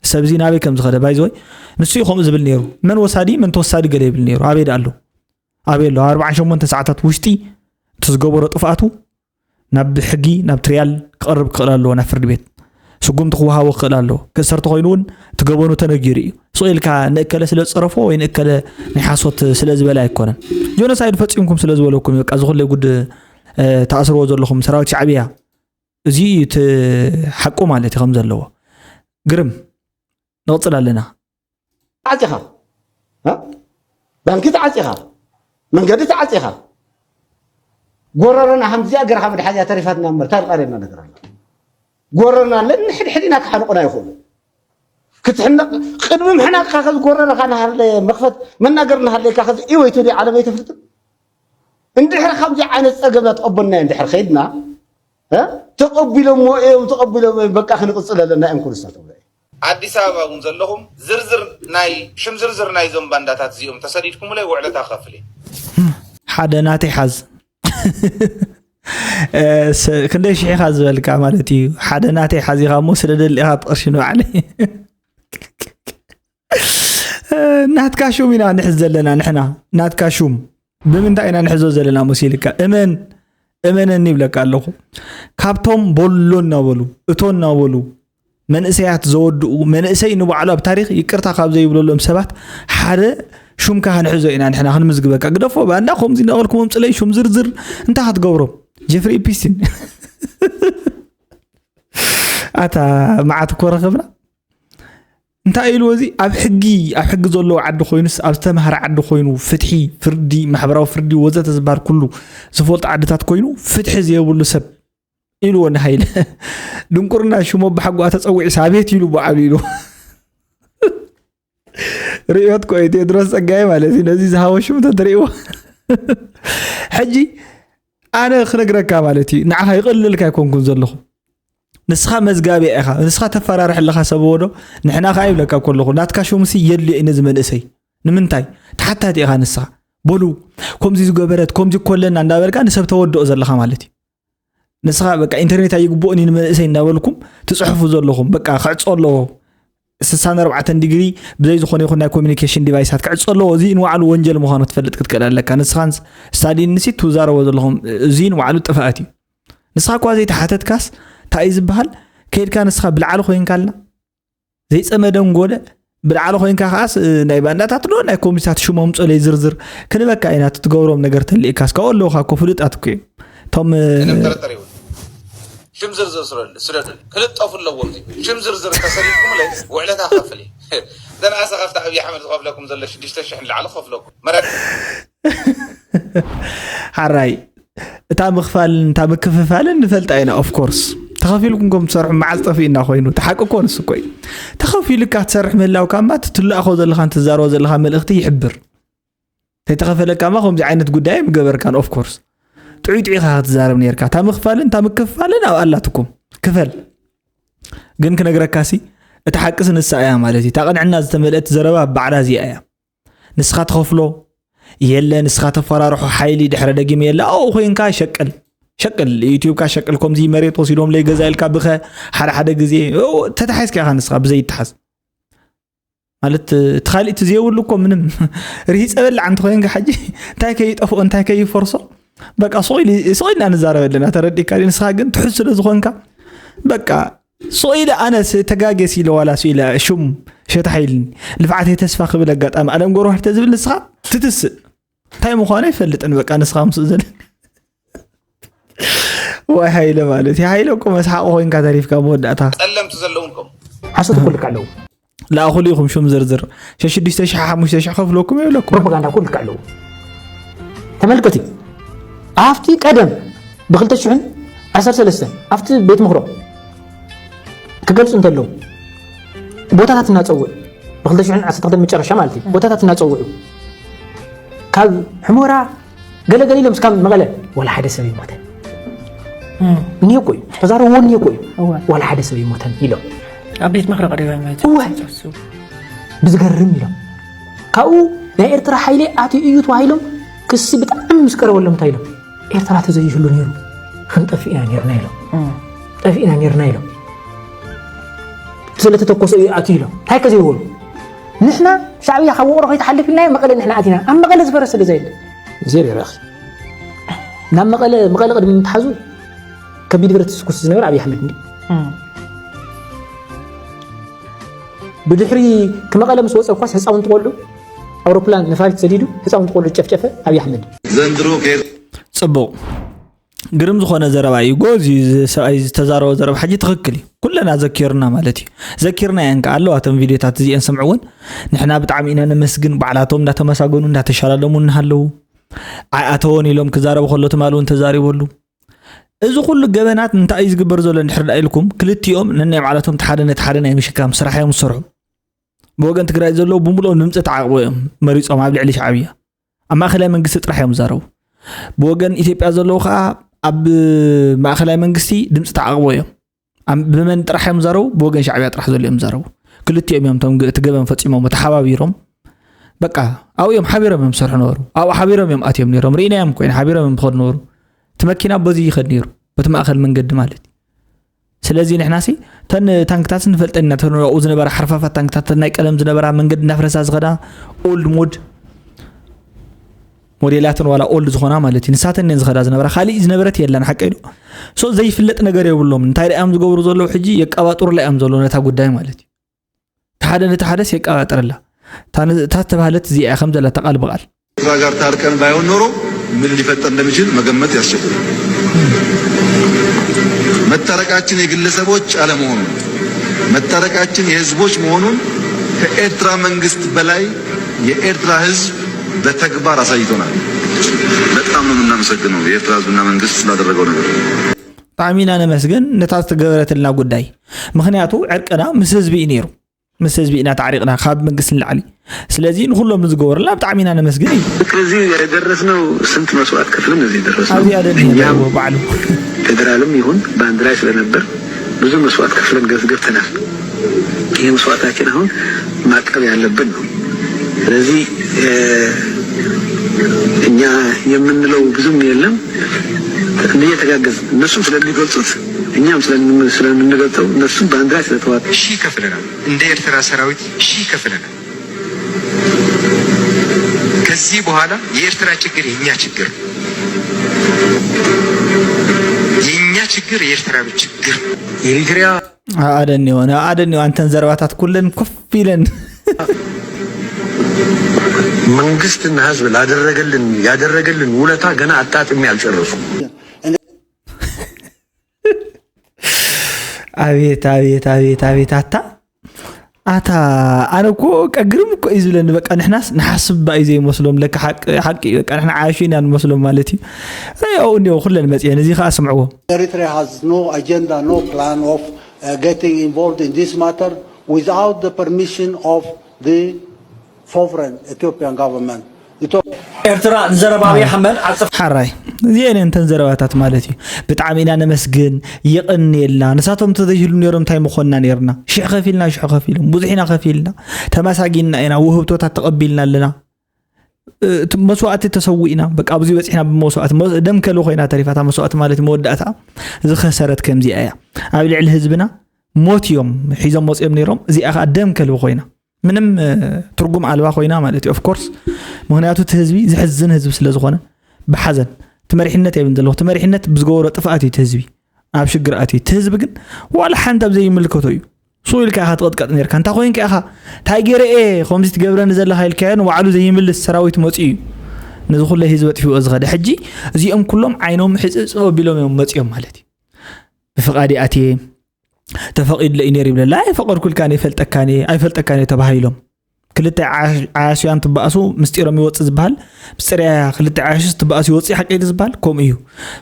ሰብ እዚ ናበይ ከም ዝኸደ ባይዘወይ ንሱ እዩ ከምኡ ዝብል ነይሩ። መን ወሳዲ መን ተወሳዲ ገለ ይብል ነይሩ። ኣበይ ደኣ ኣሎ? ኣበይ ኣሎ? ኣርባዓን ሸሞንተን ሰዓታት ውሽጢ እቲ ዝገበሮ ጥፍኣቱ ናብ ሕጊ፣ ናብ ትሪያል ክቐርብ ክኽእል ኣለዎ፣ ናብ ፍርዲ ቤት ስጉምቲ ክወሃቦ ክኽእል ኣለዎ። ክእሰር ተኾይኑ እውን እቲ ገበኑ ተነጊሩ እዩ። ስቕ ኢልካ ንእከለ ስለ ዝጸረፎ ወይ ንእከለ ናይ ሓሶት ስለ ዝበለ ኣይኮነን። ጆኖሳይድ ፈጺምኩም ስለ ዝበለኩም እዩ። በቃ፣ እዚ ኩለይ ጉድ፣ እ፣ ተኣስርዎ ዘለኹም ሰራዊት ሻዕብያ፣ እዚ እዩ እቲ ሓቁ ማለት እዩ ከም ዘለዎ። ግርም፣ ንቕጽል ኣለና። ተዓጺኻ፣ እ? ባንኪ ተዓጺኻ፣ መንገዲ ተዓጺኻ፣ ጎረሮና ከምዚኣ ገርኻ ምድሓዝያ ተሪፋትና እምበር፣ እንታይ ቀሪብና ነገር ኣሎ? ጎረሮና ኣለን፣ ንሕድሕድ ኢና ክሓንቑና ይኽእሉ። ክትሕነቕ፣ ቅድሚ ምሕናቕካ ከዚ ጎረሮኻ እናሃለየ፣ መኽፈት መናገር እናሃለየካ ከዚ ኢወይቱ ዲ ዓለም ኣይተፍልጥን? እንድሕር ከምዚ ዓይነት ጸገማት ተቐበልና እንድሕር ኸይድና፣ እ? ተቐቢሎምዎ እዮም፣ ተቐቢሎም እዮም፣ በቃ ክንቕጽል ኣለና እዮም ኩሉ ዝሳተፉ። ኣዲስ ኣበባ እውን ዘለኹም ዝርዝር ናይ ሽም ዝርዝር ናይዞም ባንዳታት እዚኦም ተሰዲድኩምለይ ውዕለታ ክኸፍል እየ። ሓደ ናተይ ሓዝ። እ፣ ስ- ክንደይ ሽሕ ኢኻ ዝበልካ ማለት እዩ። ሓደ ናተይ ሓዚኻ እሞ ስለ ደሊኻ ቅርሺ ንባዕለይ። እ፣ ናትካ ሹም ኢና ንሕዝ ዘለና ንሕና። ናትካ ሹም ብምንታይ ኢና ንሕዞ ዘለና መሲልካ? እመን፣ እመነኒ ይብለካ ኣለኹ። ካብቶም ቦሎ እናበሉ፣ እቶ እናበሉ፣ መንእሰያት ዘወድኡ፣ መንእሰይ ንባዕሉ ኣብ ታሪኽ ይቅርታ ካብ ዘይብለሎም ሰባት ሓደ ሹምካ ክንሕዞ ኢና ንሕና፣ ክንምዝግበካ። ግደፎ፣ ባንዳ ከምዚ እናበልኩ መምፅለይ ሹም ዝርዝር እንታይ ክትገብሮም? ጀፍሪ ኢፒስቲን። ኣታ መዓት እኮ ረኸብና። እንታይ ኢልዎ እዚ? ኣብ ሕጊ፣ ኣብ ሕጊ ዘለዎ ዓዲ ኮይኑስ፣ ኣብ ዝተምሃረ ዓዲ ኮይኑ፣ ፍትሒ፣ ፍርዲ፣ ማሕበራዊ ፍርዲ ወዘተ ዝበሃል ኩሉ ዝፈልጦ ዓድታት ኮይኑ፣ ፍትሒ ዘይብሉ ሰብ ኢልዎ ንሃይለ። ድንቁርና ሽሙ ብሓጓ ተጸዊዑ ሳቤት ኢሉ በዓሉ ኢሉ። ርእዮት ኮይ ቴድሮስ ጸጋይ ማለት እዩ። ነዚ ዝሃቦ ሽሙ ተትርእይዎ። ሕጂ ኣነ ክነግረካ ማለት እዩ። ንዓኻ ይቕልልካ ኣይኮንኩን ዘለኹ። ንስኻ መዝጋቢያ ኢኻ። ንስኻ ተፈራርሕ ኣለኻ ሰብ ወዶ። ንሕና ኸኣ ይብለካ ከለኹ፣ ናትካ ሽሙሲ የድልዮ እዩ ነዚ መንእሰይ። ንምንታይ? ተሓታቲ ኢኻ ንስኻ። በሉ፣ ከምዚ ዝገበረት፣ ከምዚ ኮለና እንዳበልካ ንሰብ ተወድኦ ዘለኻ ማለት እዩ። ንስኻ በቃ ኢንተርኔት ኣይግብኦን እዩ ንመንእሰይ እንዳበልኩም ትጽሕፉ ዘለኹም። በቃ ክዕጾ ኣለዎ። ስሳን ኣርባዕተን ዲግሪ ብዘይ ዝኾነ ይኹን ናይ ኮሚኒኬሽን ዲቫይሳት ክዕጾ ኣለዎ። እዚ ንባዕሉ ወንጀል ምዃኑ ክትፈልጥ ክትክእል ኣለካ። ንስኻን ስታሊን ንሲ ትዛረቦ ዘለኹም እዚ ንባዕሉ ጥፍኣት እዩ። ንስኻ እኳ ዘይተሓተትካስ እንታይ እዩ ዝበሃል? ከይድካ ንስኻ ብልዓሊ ኮይንካልና ዘይጸመደን ጎደ ብልዓሊ ኮይንካ ከዓስ፣ እ፣ ናይ ባንዳታት ዶ ናይ ኮሚኒስታት ሽሞም ጸለይ ዝርዝር ክንበካ ኢና። እቲ ትገብሮም ነገር ተልእካስ ካብኡ ኣለውኻ እኮ ፍሉጣት እኮ እዮም። እቶም፣ እ፣ ምንም ጥርጥር ይሁን። ሽም ዝርዝር ስለ- ስለደል ክልጠፉ ኣለዎም። እዚ ሽም ዝርዝር ተሰሊፍኩምለይ ውዕለታ ከፍል እየ። ዘንኣሰ ካብቲ ኣብይ ኣሕመድ ዝኸፍለኩም ዘሎ ሽዱሽተ ሽሕ ንላዕሊ ክኸፍለኩም። መረድ ሓራይ፣ እታ ምኽፋልን እታ ምክፍፋልን ንፈልጣ ኢና። ኦፍ ኮርስ፣ ተኸፊልኩም ከም ትሰርሑ መዓዝ ጠፊእና ኮይኑ? እቲ ሓቂ እኮ ንሱ እኮ እዩ። ተኸፊሉካ ትሰርሕ ምህላውካ እማ እቲ ትልኣኾ ዘለኻን ትዛረቦ ዘለኻ መልእኽቲ ይሕብር። ተይተኸፈለካ እማ ከምዚ ዓይነት ጉዳይ ምገበርካን። Of course ጥዑይ ጥዑይ ኢኻ ክትዛረብ ነርካ። እታ ምኽፋልን እታ ምክፍፋልን ኣብ ኣላትኩም። ክፈል። ግን ክነግረካሲ፣ እቲ ሓቅስ ንሳ እያ ማለት እዩ። እታ ቅንዕና ዝተመልአት ዘረባ ባዕላ እዚኣ እያ። ንስኻ ትኸፍሎ የለ፣ ንስኻ ተፈራርሖ ሓይሊ ድሕረ ደጊም የለ። ኣብኡ ኮይንካ ሸቅል ሸቅል፣ ዩቲዩብካ ሸቅል። ከምዚ መሬት ወሲዶምለይ ገዛ ኢልካ ብኸ ሓደ ሓደ ግዜ ተታሒዝካ ኢኻ ንስኻ ብዘይተሓዝ። ማለት እቲ ካሊእ እቲ ዘይብሉ እኮ ምንም ርሂፀ በላዕ እንተኮይንካ፣ ሕጂ እንታይ ከይጠፍኦ እንታይ ከይፈርሶ፣ በቃ ስቕ ኢሉ- ስቕ ኢልና ንዛረብ ኣለና። ተረዲእካ ድዩ? ንስኻ ግን ትሑዝ ስለ ዝኾንካ፣ በቃ ስቕ ኢለ ኣነ ስ- ተጋጌስ ኢለ ዋላ ስ ኢለ ሹም ሸታሕ ኢልኒ፣ ልፍዓተይ ተስፋ ክብል ኣጋጣሚ ኣለም ገብረዋህድ ተዝብል ንስኻ ትትስእ። እንታይ ምዃኑ ኣይፈልጥን። በቃ ንስኻ ምስኡ ዘለ ዋይ ሃይለ ማለት እዩ። ሃይለ እኮ መስሓቂ ኮይንካ ተሪፍካ መወዳእታ። ጸለምቲ ዘለውን ከምኡ። ሓሶት እኮ ልክ ኣለዉ። ለኣኹሉ ኢኹም ሹም ዝርዝር። ሸሽዱሽተ ሺሕ ሓሙሽተ ሺሕ ከፍለኩም የብለኩም። ፕሮፓጋንዳ እኮ ልክ ኣለዉ። ተመልከቲ፣ ኣብቲ ቀደም ብክልተ ሽሕን ዓሰርተ ሰለስተን ኣብቲ ቤት ምኽሮም ክገልጹ እንተለዉ ቦታታት እናጸውዑ፣ ብክልተ ሽሕን ዓሰርተ ክልተን መጨረሻ ማለት እዩ፣ ቦታታት እናጸውዑ ካብ ሕሞራ ገለ ገለ ኢሎም እስካብ መቐለ ዋላ ሓደ ሰብ ይሞተን። እም። እኒኦ እኮ እዩ። ተዛረብዎ እኒኦ እኮ እዩ። እወ። ዋላ ሓደ ሰብ ይሞተን ኢሎም። ኣብ ቤት ምኽሪ ቀሪቦም እዮም እወ። ዝሓስቡ። ብዝገርም ኢሎም። ካብኡ ናይ ኤርትራ ሓይሊ ኣትዩ እዩ ተባሂሎም ክሲ ብጣዕሚ ምስ ቀረበሎም እንታይ ኢሎም? ኤርትራ ተዘይህሉ ነይሩ ክንጠፍእ ኢና ነይርና ኢሎም። እም። ጠፊእና ነይርና ኢሎም። ስለተተኮሰ እዩ ኣትዩ ኢሎም። እንታይ ከ ዘይበሉ? ንሕና ሻዕብያ ካብ ውቕሮ ከይትሓልፍ ኢልናዮ መቐለ ንሕና ኣቲና። ኣብ መቐለ ዝፈረሰ ገዛ የለን። ዜሮ ይረኣኺ። ናብ መቐለ፣ መቐለ ቅድሚ ምትሓዙ ከቢድ ብረት ዝትኩስ ዝነበረ ኣብይ ኣሕመድ እንዲ። እም። ብድሕሪ ክመቐለ ምስ ወፀ እኳስ ህፃውንቲ ቆልዑ ኣውሮፕላን ነፋሪት ሰዲዱ ህፃውንቲ ቆልዑ ጨፍጨፈ ኣብይ ኣሕመድ። ዘንድሮ ከ- ጽቡቕ። ግርም ዝኾነ ዘረባ እዩ። ጎዝ እዩ እዚ ሰብኣይ ዝተዛረቦ ዘረባ። ሕጂ ትኽክል እዩ። ኩለና ዘኪርና ማለት እዩ። ዘኪርና እየን ከኣ ኣለዋ እተን ቪድዮታት እዚኤን ስምዕወን። ንሕና ብጣዕሚ ኢና ነመስግን። ባዕላቶም እንዳተመሳገኑ እንዳተሸላለሙ እናሃለዉ። ኣይኣተወን ኢሎም ክዛረቡ ከሎ ትማል እውን ተዛሪበሉ። እዚ ኩሉ ገበናት እንታይ እዩ ዝግበር ዘሎ እንድሕር ደኣ ኢልኩም፣ ክልቲኦም ነናይ ባዕላቶም እቲ ሓደ ነቲ ሓደ ናይ ምሽካም ስራሕ እዮም ዝሰርሑ። ብወገን ትግራይ ዘለዉ ብምልኦም ድምፂ ተዓቕቦ እዮም መሪፆም ኣብ ልዕሊ ሻዕብያ። ኣብ ማእኸላይ መንግስቲ ጥራሕ እዮም ዝዛረቡ። ብወገን ኢትዮጵያ ዘለዉ ከዓ ኣብ ማእኸላይ መንግስቲ ድምፂ ተዓቕቦ እዮም። ኣብ- ብመን ጥራሕ እዮም ዝዛረቡ? ብወገን ሻዕብያ ጥራሕ ዘሎ እዮም ዝዛረቡ። ክልቲኦም እዮም እቶም ግ- እቲ ገበን ፈፂሞም ተሓባቢሮም። በቃ ኣብኡ እዮም ሓቢሮም እዮም ዝሰርሑ ነበሩ። ኣብኡ ሓቢሮም እዮም ኣትዮም ነይሮም። ርኢናዮም ኮይና ሓቢሮም እዮም ዝኸዱ ነበሩ። እቲ መኪና በዚ ይኸድ ነይሩ። በቲ ማእኸል መንገዲ ማለት እዩ። ስለዚ ንሕናሲ ተን ታንክታት ንፈልጠን ኢና። ተን ኣብኡ ዝነበራ ሓርፋፋት ታንክታት፣ ተን ናይ ቀደም ዝነበራ መንገዲ እናፍረሳ ዝኸዳ ኦልድ ሞድ ሞዴላትን ዋላ ኦልድ ዝኾና ማለት እዩ። ንሳተን እየን ዝኸዳ ዝነበራ። ካሊእ ዝነበረት የላን፣ ሓቀይ ዶ? ሶ ዘይፍለጥ ነገር የብሎም። እንታይ ደኣ እዮም ዝገብሩ ዘለዉ ሕጂ? የቀባጥሩላ እዮም ዘለዉ ነታ ጉዳይ ማለት እዩ። እቲ ሓደ ነቲ ሓደስ የቀባጥረላ። እታ ን- እታ ዝተባህለት እዚኣ እያ ከም ዘላ እታ ቃል ብቓል። ኤርትራ ጋር ታርቀን ባይሆን ኖሮ ምን ሊፈጠር እንደሚችል መገመት ያስቸግራል። መታረቃችን የግለሰቦች አለመሆኑን፣ መታረቃችን የህዝቦች መሆኑን ከኤርትራ መንግስት በላይ የኤርትራ ህዝብ በተግባር አሳይቶናል። በጣም ነው የምናመሰግነው የኤርትራ ህዝብና መንግስት ስላደረገው ነገር። ብጣዕሚ ኢና ነመስግን ነታ ዝተገበረትልና ጉዳይ። ምኽንያቱ ዕርቅና ምስ ህዝቢ እዩ ነይሩ። ምስ ህዝቢ ኢና ተዓሪቕና ካብ መንግስቲ ንላዕሊ። ስለዚ ንኹሎም ንዝገበሩልና ብጣዕሚ ኢና ነመስግን እዩ። ከዚህ የደረስነው ስንት መስዋዕት ከፍለን እዚህ ደረስነው። ኣብዚ ኣደን እኛም ባዕሉ። ፌዴራልም ይሁን በአንድ ላይ ስለነበር ብዙ መስዋዕት ከፍለን ገፍ- ገብተናል። ይህ መስዋዕታችን አሁን ማቀብ ያለብን ነው። ስለዚህ እ፣ እኛ የምንለው ብዙም የለም። እየተጋገዝን እነሱም ስለሚገልጹት እኛም ስለምን- ስለምንገልጸው እነሱም በአንድ ላይ ስለተዋቀ ሺህ ከፍለናል። እንደ ኤርትራ ሰራዊት ሺህ ከፍለናል። ከዚህ በኋላ የኤርትራ ችግር የኛ ችግር፣ የኛ ችግር የኤርትራ ችግር። ኤሪትሪያ ኣደንዮ ኣደንዮ ኣንተን ዘረባታት ኩለን ኮፍ ኢለን መንግስትና ህዝብ ላደረገልን ያደረገልን ውለታ ገና አጣጥሜ አልጨረስኩም። ኣቤት ኣቤት ኣቤት ኣቤት ኣታ ኣታ ኣነ እኮ ቀግርም እኮ እዩ ዝብለኒ። በቃ ንሕናስ ንሓስብ ባ እዩ ዘይመስሎም። ለካ ሓቂ ሓቂ እዩ። በቃ ንሕና ዓያሹ ኢና ንመስሎም ማለት እዩ። ረኣይኦ እኒኦ ኩለን መፅየን፣ እዚ ከዓ ስምዕዎ። Eritrea has no agenda, no plan of uh, getting involved in this matter without the permission of the sovereign Ethiopian government. Ethiopia. ኤርትራ ንዘረባ ኣብይ ኣሕመድ ዓጸፋ ሓራይ እዚአን እንተን ዘረባታት ማለት እዩ። ብጣዕሚ ኢና ነመስግን። ይቕንየልና። ንሳቶም እንተዘይህሉ ነይሮም እንታይ ምኾንና ነይርና? ሽሕ ከፊልና ሽሕ ከፊሎም ብዙሕ ኢና ከፊልና። ተመሳጊንና ኢና። ውህብቶታት ተቐቢልና ኣለና። እቲ መስዋእቲ ተሰዊእና በቃ ኣብዚ በፂሕና ብመስዋእቲ መ- ደም ከልቢ ኮይና ተሪፋታ መስዋእቲ ማለት መወዳእታ ዝኸሰረት ከምዚኣ እያ። ኣብ ልዕሊ ህዝብና ሞት እዮም ሒዞም መፅኦም ነይሮም። እዚኣ ከዓ ደም ከልቢ ኮይና ምንም እ፣ ትርጉም ኣልባ ኮይና ማለት እዩ። ኦፍኮርስ ምክንያቱ እቲ ህዝቢ ዝሕዝን ህዝቢ ስለ ዝኾነ ብሓዘን እቲ መሪሕነት የብን ዘለኹ እቲ መሪሕነት ብዝገበሮ ጥፍኣት እዩ እቲ ህዝቢ ኣብ ሽግር ኣትዩ። እቲ ህዝቢ ግን ዋላ ሓንቲ ኣብ ዘይምልከቶ እዩ። ስቕ ኢልካ ኢኻ ትቕጥቀጥ ነርካ። እንታይ ኮይንካ ኢኻ? እንታይ ገይረ እየ ከምዚ ትገብረኒ ዘለኻ ኢልካዮ ንባዕሉ ዘይምልስ ሰራዊት መፂኡ እዩ ነዚ ኩለ ህዝቢ ኣጥፊኡ ዝኸደ። ሕጂ እዚኦም ኩሎም ዓይኖም ሕፅብፅብ ኣቢሎም እዮም መፂኦም ማለት እዩ። ብፍቓድ ኣትየ ተፈቒድለ እዩ ነይሩ ይብለላ። ኣይፈቐድኩልካን እየ፣ ፈልጠካን እየ፣ ኣይፈልጠካን እየ ተባሂሎም። ክልተ ዓያስያን ትበኣሱ ምስጢሮም ይወፅእ ዝበሃል ምስጢር ያያ ክልተ ዓያሹስ ትበኣሱ ይወፅእ ሓቂ ድዩ ዝበሃል ከምኡ እዩ።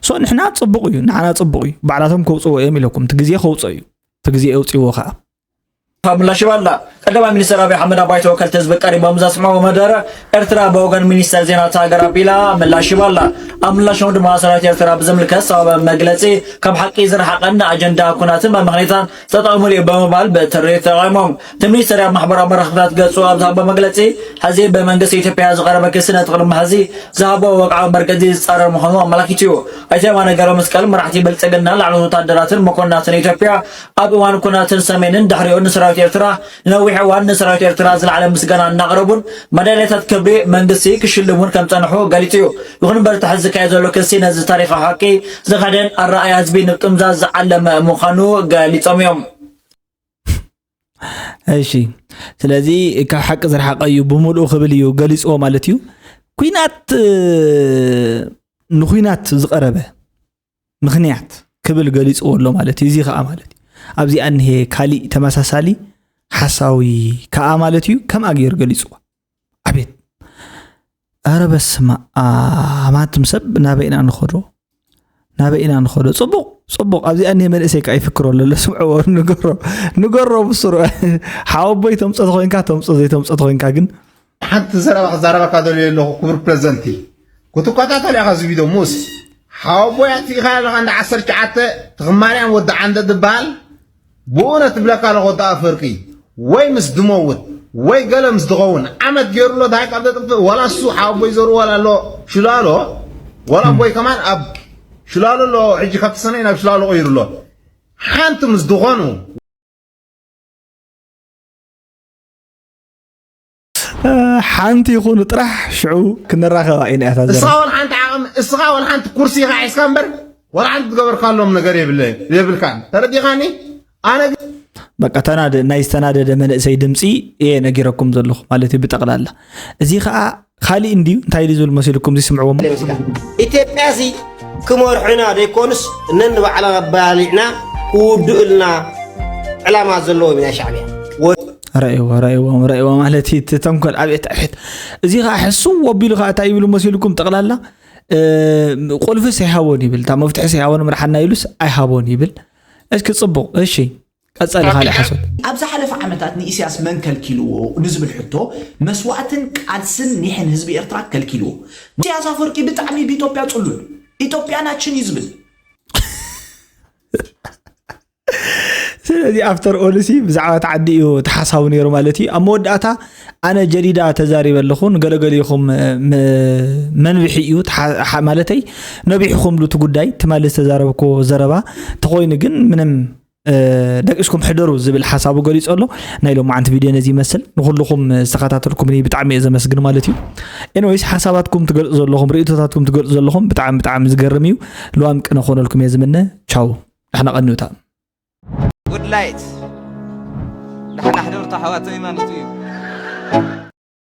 ሶ ንሕና ፅቡቕ እዩ፣ ንዓና ፅቡቕ እዩ። ባዕላቶም ከውፅዎ እዮም ኢለኩም። እቲ ግዜ ከውፅኦ እዩ። እቲ ግዜ የውፅዎ ከዓ። ምላሽ ይባላ ቀዳማይ ሚኒስትር ኣብይ ኣሕመድ ኣባይ ተወከልቲ ህዝቢ ቀሪቦም ዘስምዕዎ መደረ ኤርትራ ብወገን ሚኒስተር ዜና እታ ሃገር ኣቢላ ምላሽ ይባላ። ኣብ ምላሾም ድማ ሰራዊት ኤርትራ ብዝምልከት ዝተዋህበ መግለጺ ካብ ሓቂ ዝረሓቐን ንኣጀንዳ ኩናትን መመኽነይታን ዝተጠቐሙሉ እዩ ብምባል ብትሪ ተቓይሞም። እቲ ሚኒስተር ኣብ ማሕበራዊ መራኸብታት ገጹ ኣብ ዝሃቦ መግለጺ ሕዚ ብመንግስቲ ኢትዮጵያ ዝቐረበ ክሲ ነቲ ቅድሚ ሕዚ ዝሃቦ ወግዓዊ መርገጺ ዝጻረር ምዃኑ ኣመላኪቱ እዩ። ኣይተ የማነ ገብረመስቀል መራሕቲ ብልጽግና ላዕለዎት ወታደራትን መኮንናትን ኢትዮጵያ ኣብ እዋን ኩናትን ሰሜንን ድሕሪኡ ንሰራዊት ኤርትራ ንነዊሕ እዋን ንሰራዊት ኤርትራ ዝለዓለ ምስጋና እናቕረቡን መዳልያታት ክብሪ መንግስቲ ክሽልሙን ከም ጸንሑ ገሊጹ እዩ። ይኹን እምበር እቲ ሕዚ ዝካየድ ዘሎ ክሲ ነዚ ታሪኻዊ ሓቂ ዝኸደን ኣረኣእያ ህዝቢ ንምጥምዛዝ ዝዓለመ ምዃኑ ገሊጾም እዮም። እሺ ስለዚ ካብ ሓቂ ዝረሓቐ እዩ ብምሉኡ ክብል እዩ ገሊፅዎ ማለት እዩ። ኩናት ንኩናት ዝቐረበ ምኽንያት ክብል ገሊፅዎ ኣሎ ማለት እዩ። እዚ ከዓ ማለት እዩ ኣብዚኣ እኒሄ ካሊእ ተመሳሳሊ ሓሳዊ ከዓ ማለት እዩ ከምኣ ገይሩ ገሊፅዎ። ኣቤት ኣረ በስመ ኣብ ኣንቱም ሰብ ናበይ ኢና ንኸዶ ናበይ ኢና ንኸዶ ፅቡቕ ፅቡቕ ኣብዚኣ እኒሄ መንእሰይ ከዓ ይፍክሮ ኣሎ ለስምዕዎ ንገሮ ንገሮ ብስሩ ሓወቦይ ተምፀ ተኮይንካ ተምፀ ዘይተምፀ ተኮይንካ ግን ሓንቲ ዘረባ ክዛረበካ ደልየ ኣለኹ ክቡር ፕረዚደንቲ ክትከታተል ኢኻ እዚ ቪድዮ ሙስ ሓወቦይ ኣጥፊእካ ኣለኻ እንዳ ዓሰርተ ትሽዓተ ትኽማርያም ወዲ ዓንደ ዝበሃል ብእውነት እብለካ ኣለኹ ወዲ ኣፈርቂ ወይ ምስ ድመውት ወይ ገለ ምስ ድኸውን ዓመት ገይሩ ኣሎ እንታይ ካብ ዘጥፍእ ዋላ እሱ ሓወቦይ ዘሩ ዋላ ኣሎ ሽላሎ ዋላ ኣቦይ ከማን ኣብ ሽላሎ ኣሎ ሕጂ ካብቲ ሰነይ ናብ ሽላሎ ቀይሩ ኣሎ ሓንቲ ምስ ድኾኑ ሓንቲ ይኹኑ ጥራሕ ሽዑ ክንራኸባ ኢና እታ ዘረባ። እስኻ ወላ ሓንቲ ዓቕሚ እስኻ ወላ ሓንቲ ኩርሲ ኢኻ ሒዝካ እምበር ወላ ሓንቲ ትገበርካሎም ነገር የብለ- የብልካን ተረዲኻኒ ኣነ ግን በቃ ተናደ ናይ ዝተናደደ መንእሰይ ድምፂ እየ ነጊረኩም ዘለኹ ማለት እዩ ብጠቕላላ እዚ ከዓ ካሊእ እንድዩ እንታይ ኢሉ ዝብል መሲልኩም ዝስምዕዎም ኢትዮጵያ ሲ ክመርሑና ዘይኮኑስ ነንባዕልና ባሊዕና ክውድኡልና ዕላማ ዘለዎም ኢና ሻዕብያ ረእይዎ ረእይዎም ረእይዎ ማለት እዩ እቲ ተንኮል ኣብየት ኣብየት እዚ ከዓ ሕስው ወቢሉ ከዓ እንታይ ይብሉ መሲልኩም ጠቕላላ እ፣ ቁልፍስ ኣይሃቦን ይብል እታ መፍትሒ ኣይሃቦን ምርሓና ኢሉስ ኣይሃቦን ይብል እስኪ ፅቡቕ እሺ ቀፀሊ ካልእ ሓሶት ኣብ ዝሓለፈ ዓመታት ንኢሳያስ መን ከልኪልዎ ንዝብል ሕቶ መስዋእትን ቃልስን ኒሕን ህዝቢ ኤርትራ ከልኪልዎ። ኢሳያስ ኣፈወርቂ ብጣዕሚ ብኢትዮጵያ ጽሉል ኢትዮጵያ ናችን እዩ ዝብል። ስለዚ ኣፍተር ኦልሲ ብዛዕባ እቲ ዓዲ እዩ ተሓሳቡ ነይሩ ማለት እዩ ኣብ መወዳእታ ኣነ ጀዲዳ ተዛሪበ ኣለኹ ንገለገሊኹም መንብሒ እዩ ማለተይ ነቢሕኹምሉ እቲ ጉዳይ ትማሊ ዝተዛረብኩዎ ዘረባ ተኾይኑ ግን ምንም ደቂስኩም ሕደሩ ዝብል ሓሳቡ ገሊፁ ኣሎ ናይ ሎማዓንቲ ቪድዮ ነዚ ይመስል ንኩልኹም ዝተኸታተልኩምኒ ብጣዕሚ እየ ዘመስግን ማለት እዩ ኤንወይስ ሓሳባትኩም ትገልፁ ዘለኹም ርእቶታትኩም ትገልፁ ዘለኹም ብጣዕሚ ብጣዕሚ ዝገርም እዩ ልዋም ቅነ ኮነልኩም እየ ዝምነ ቻው ዳሕና ቀንዩታ Good light ዳሕና ሕደርታ ኣሕዋተይ ማለት እዩ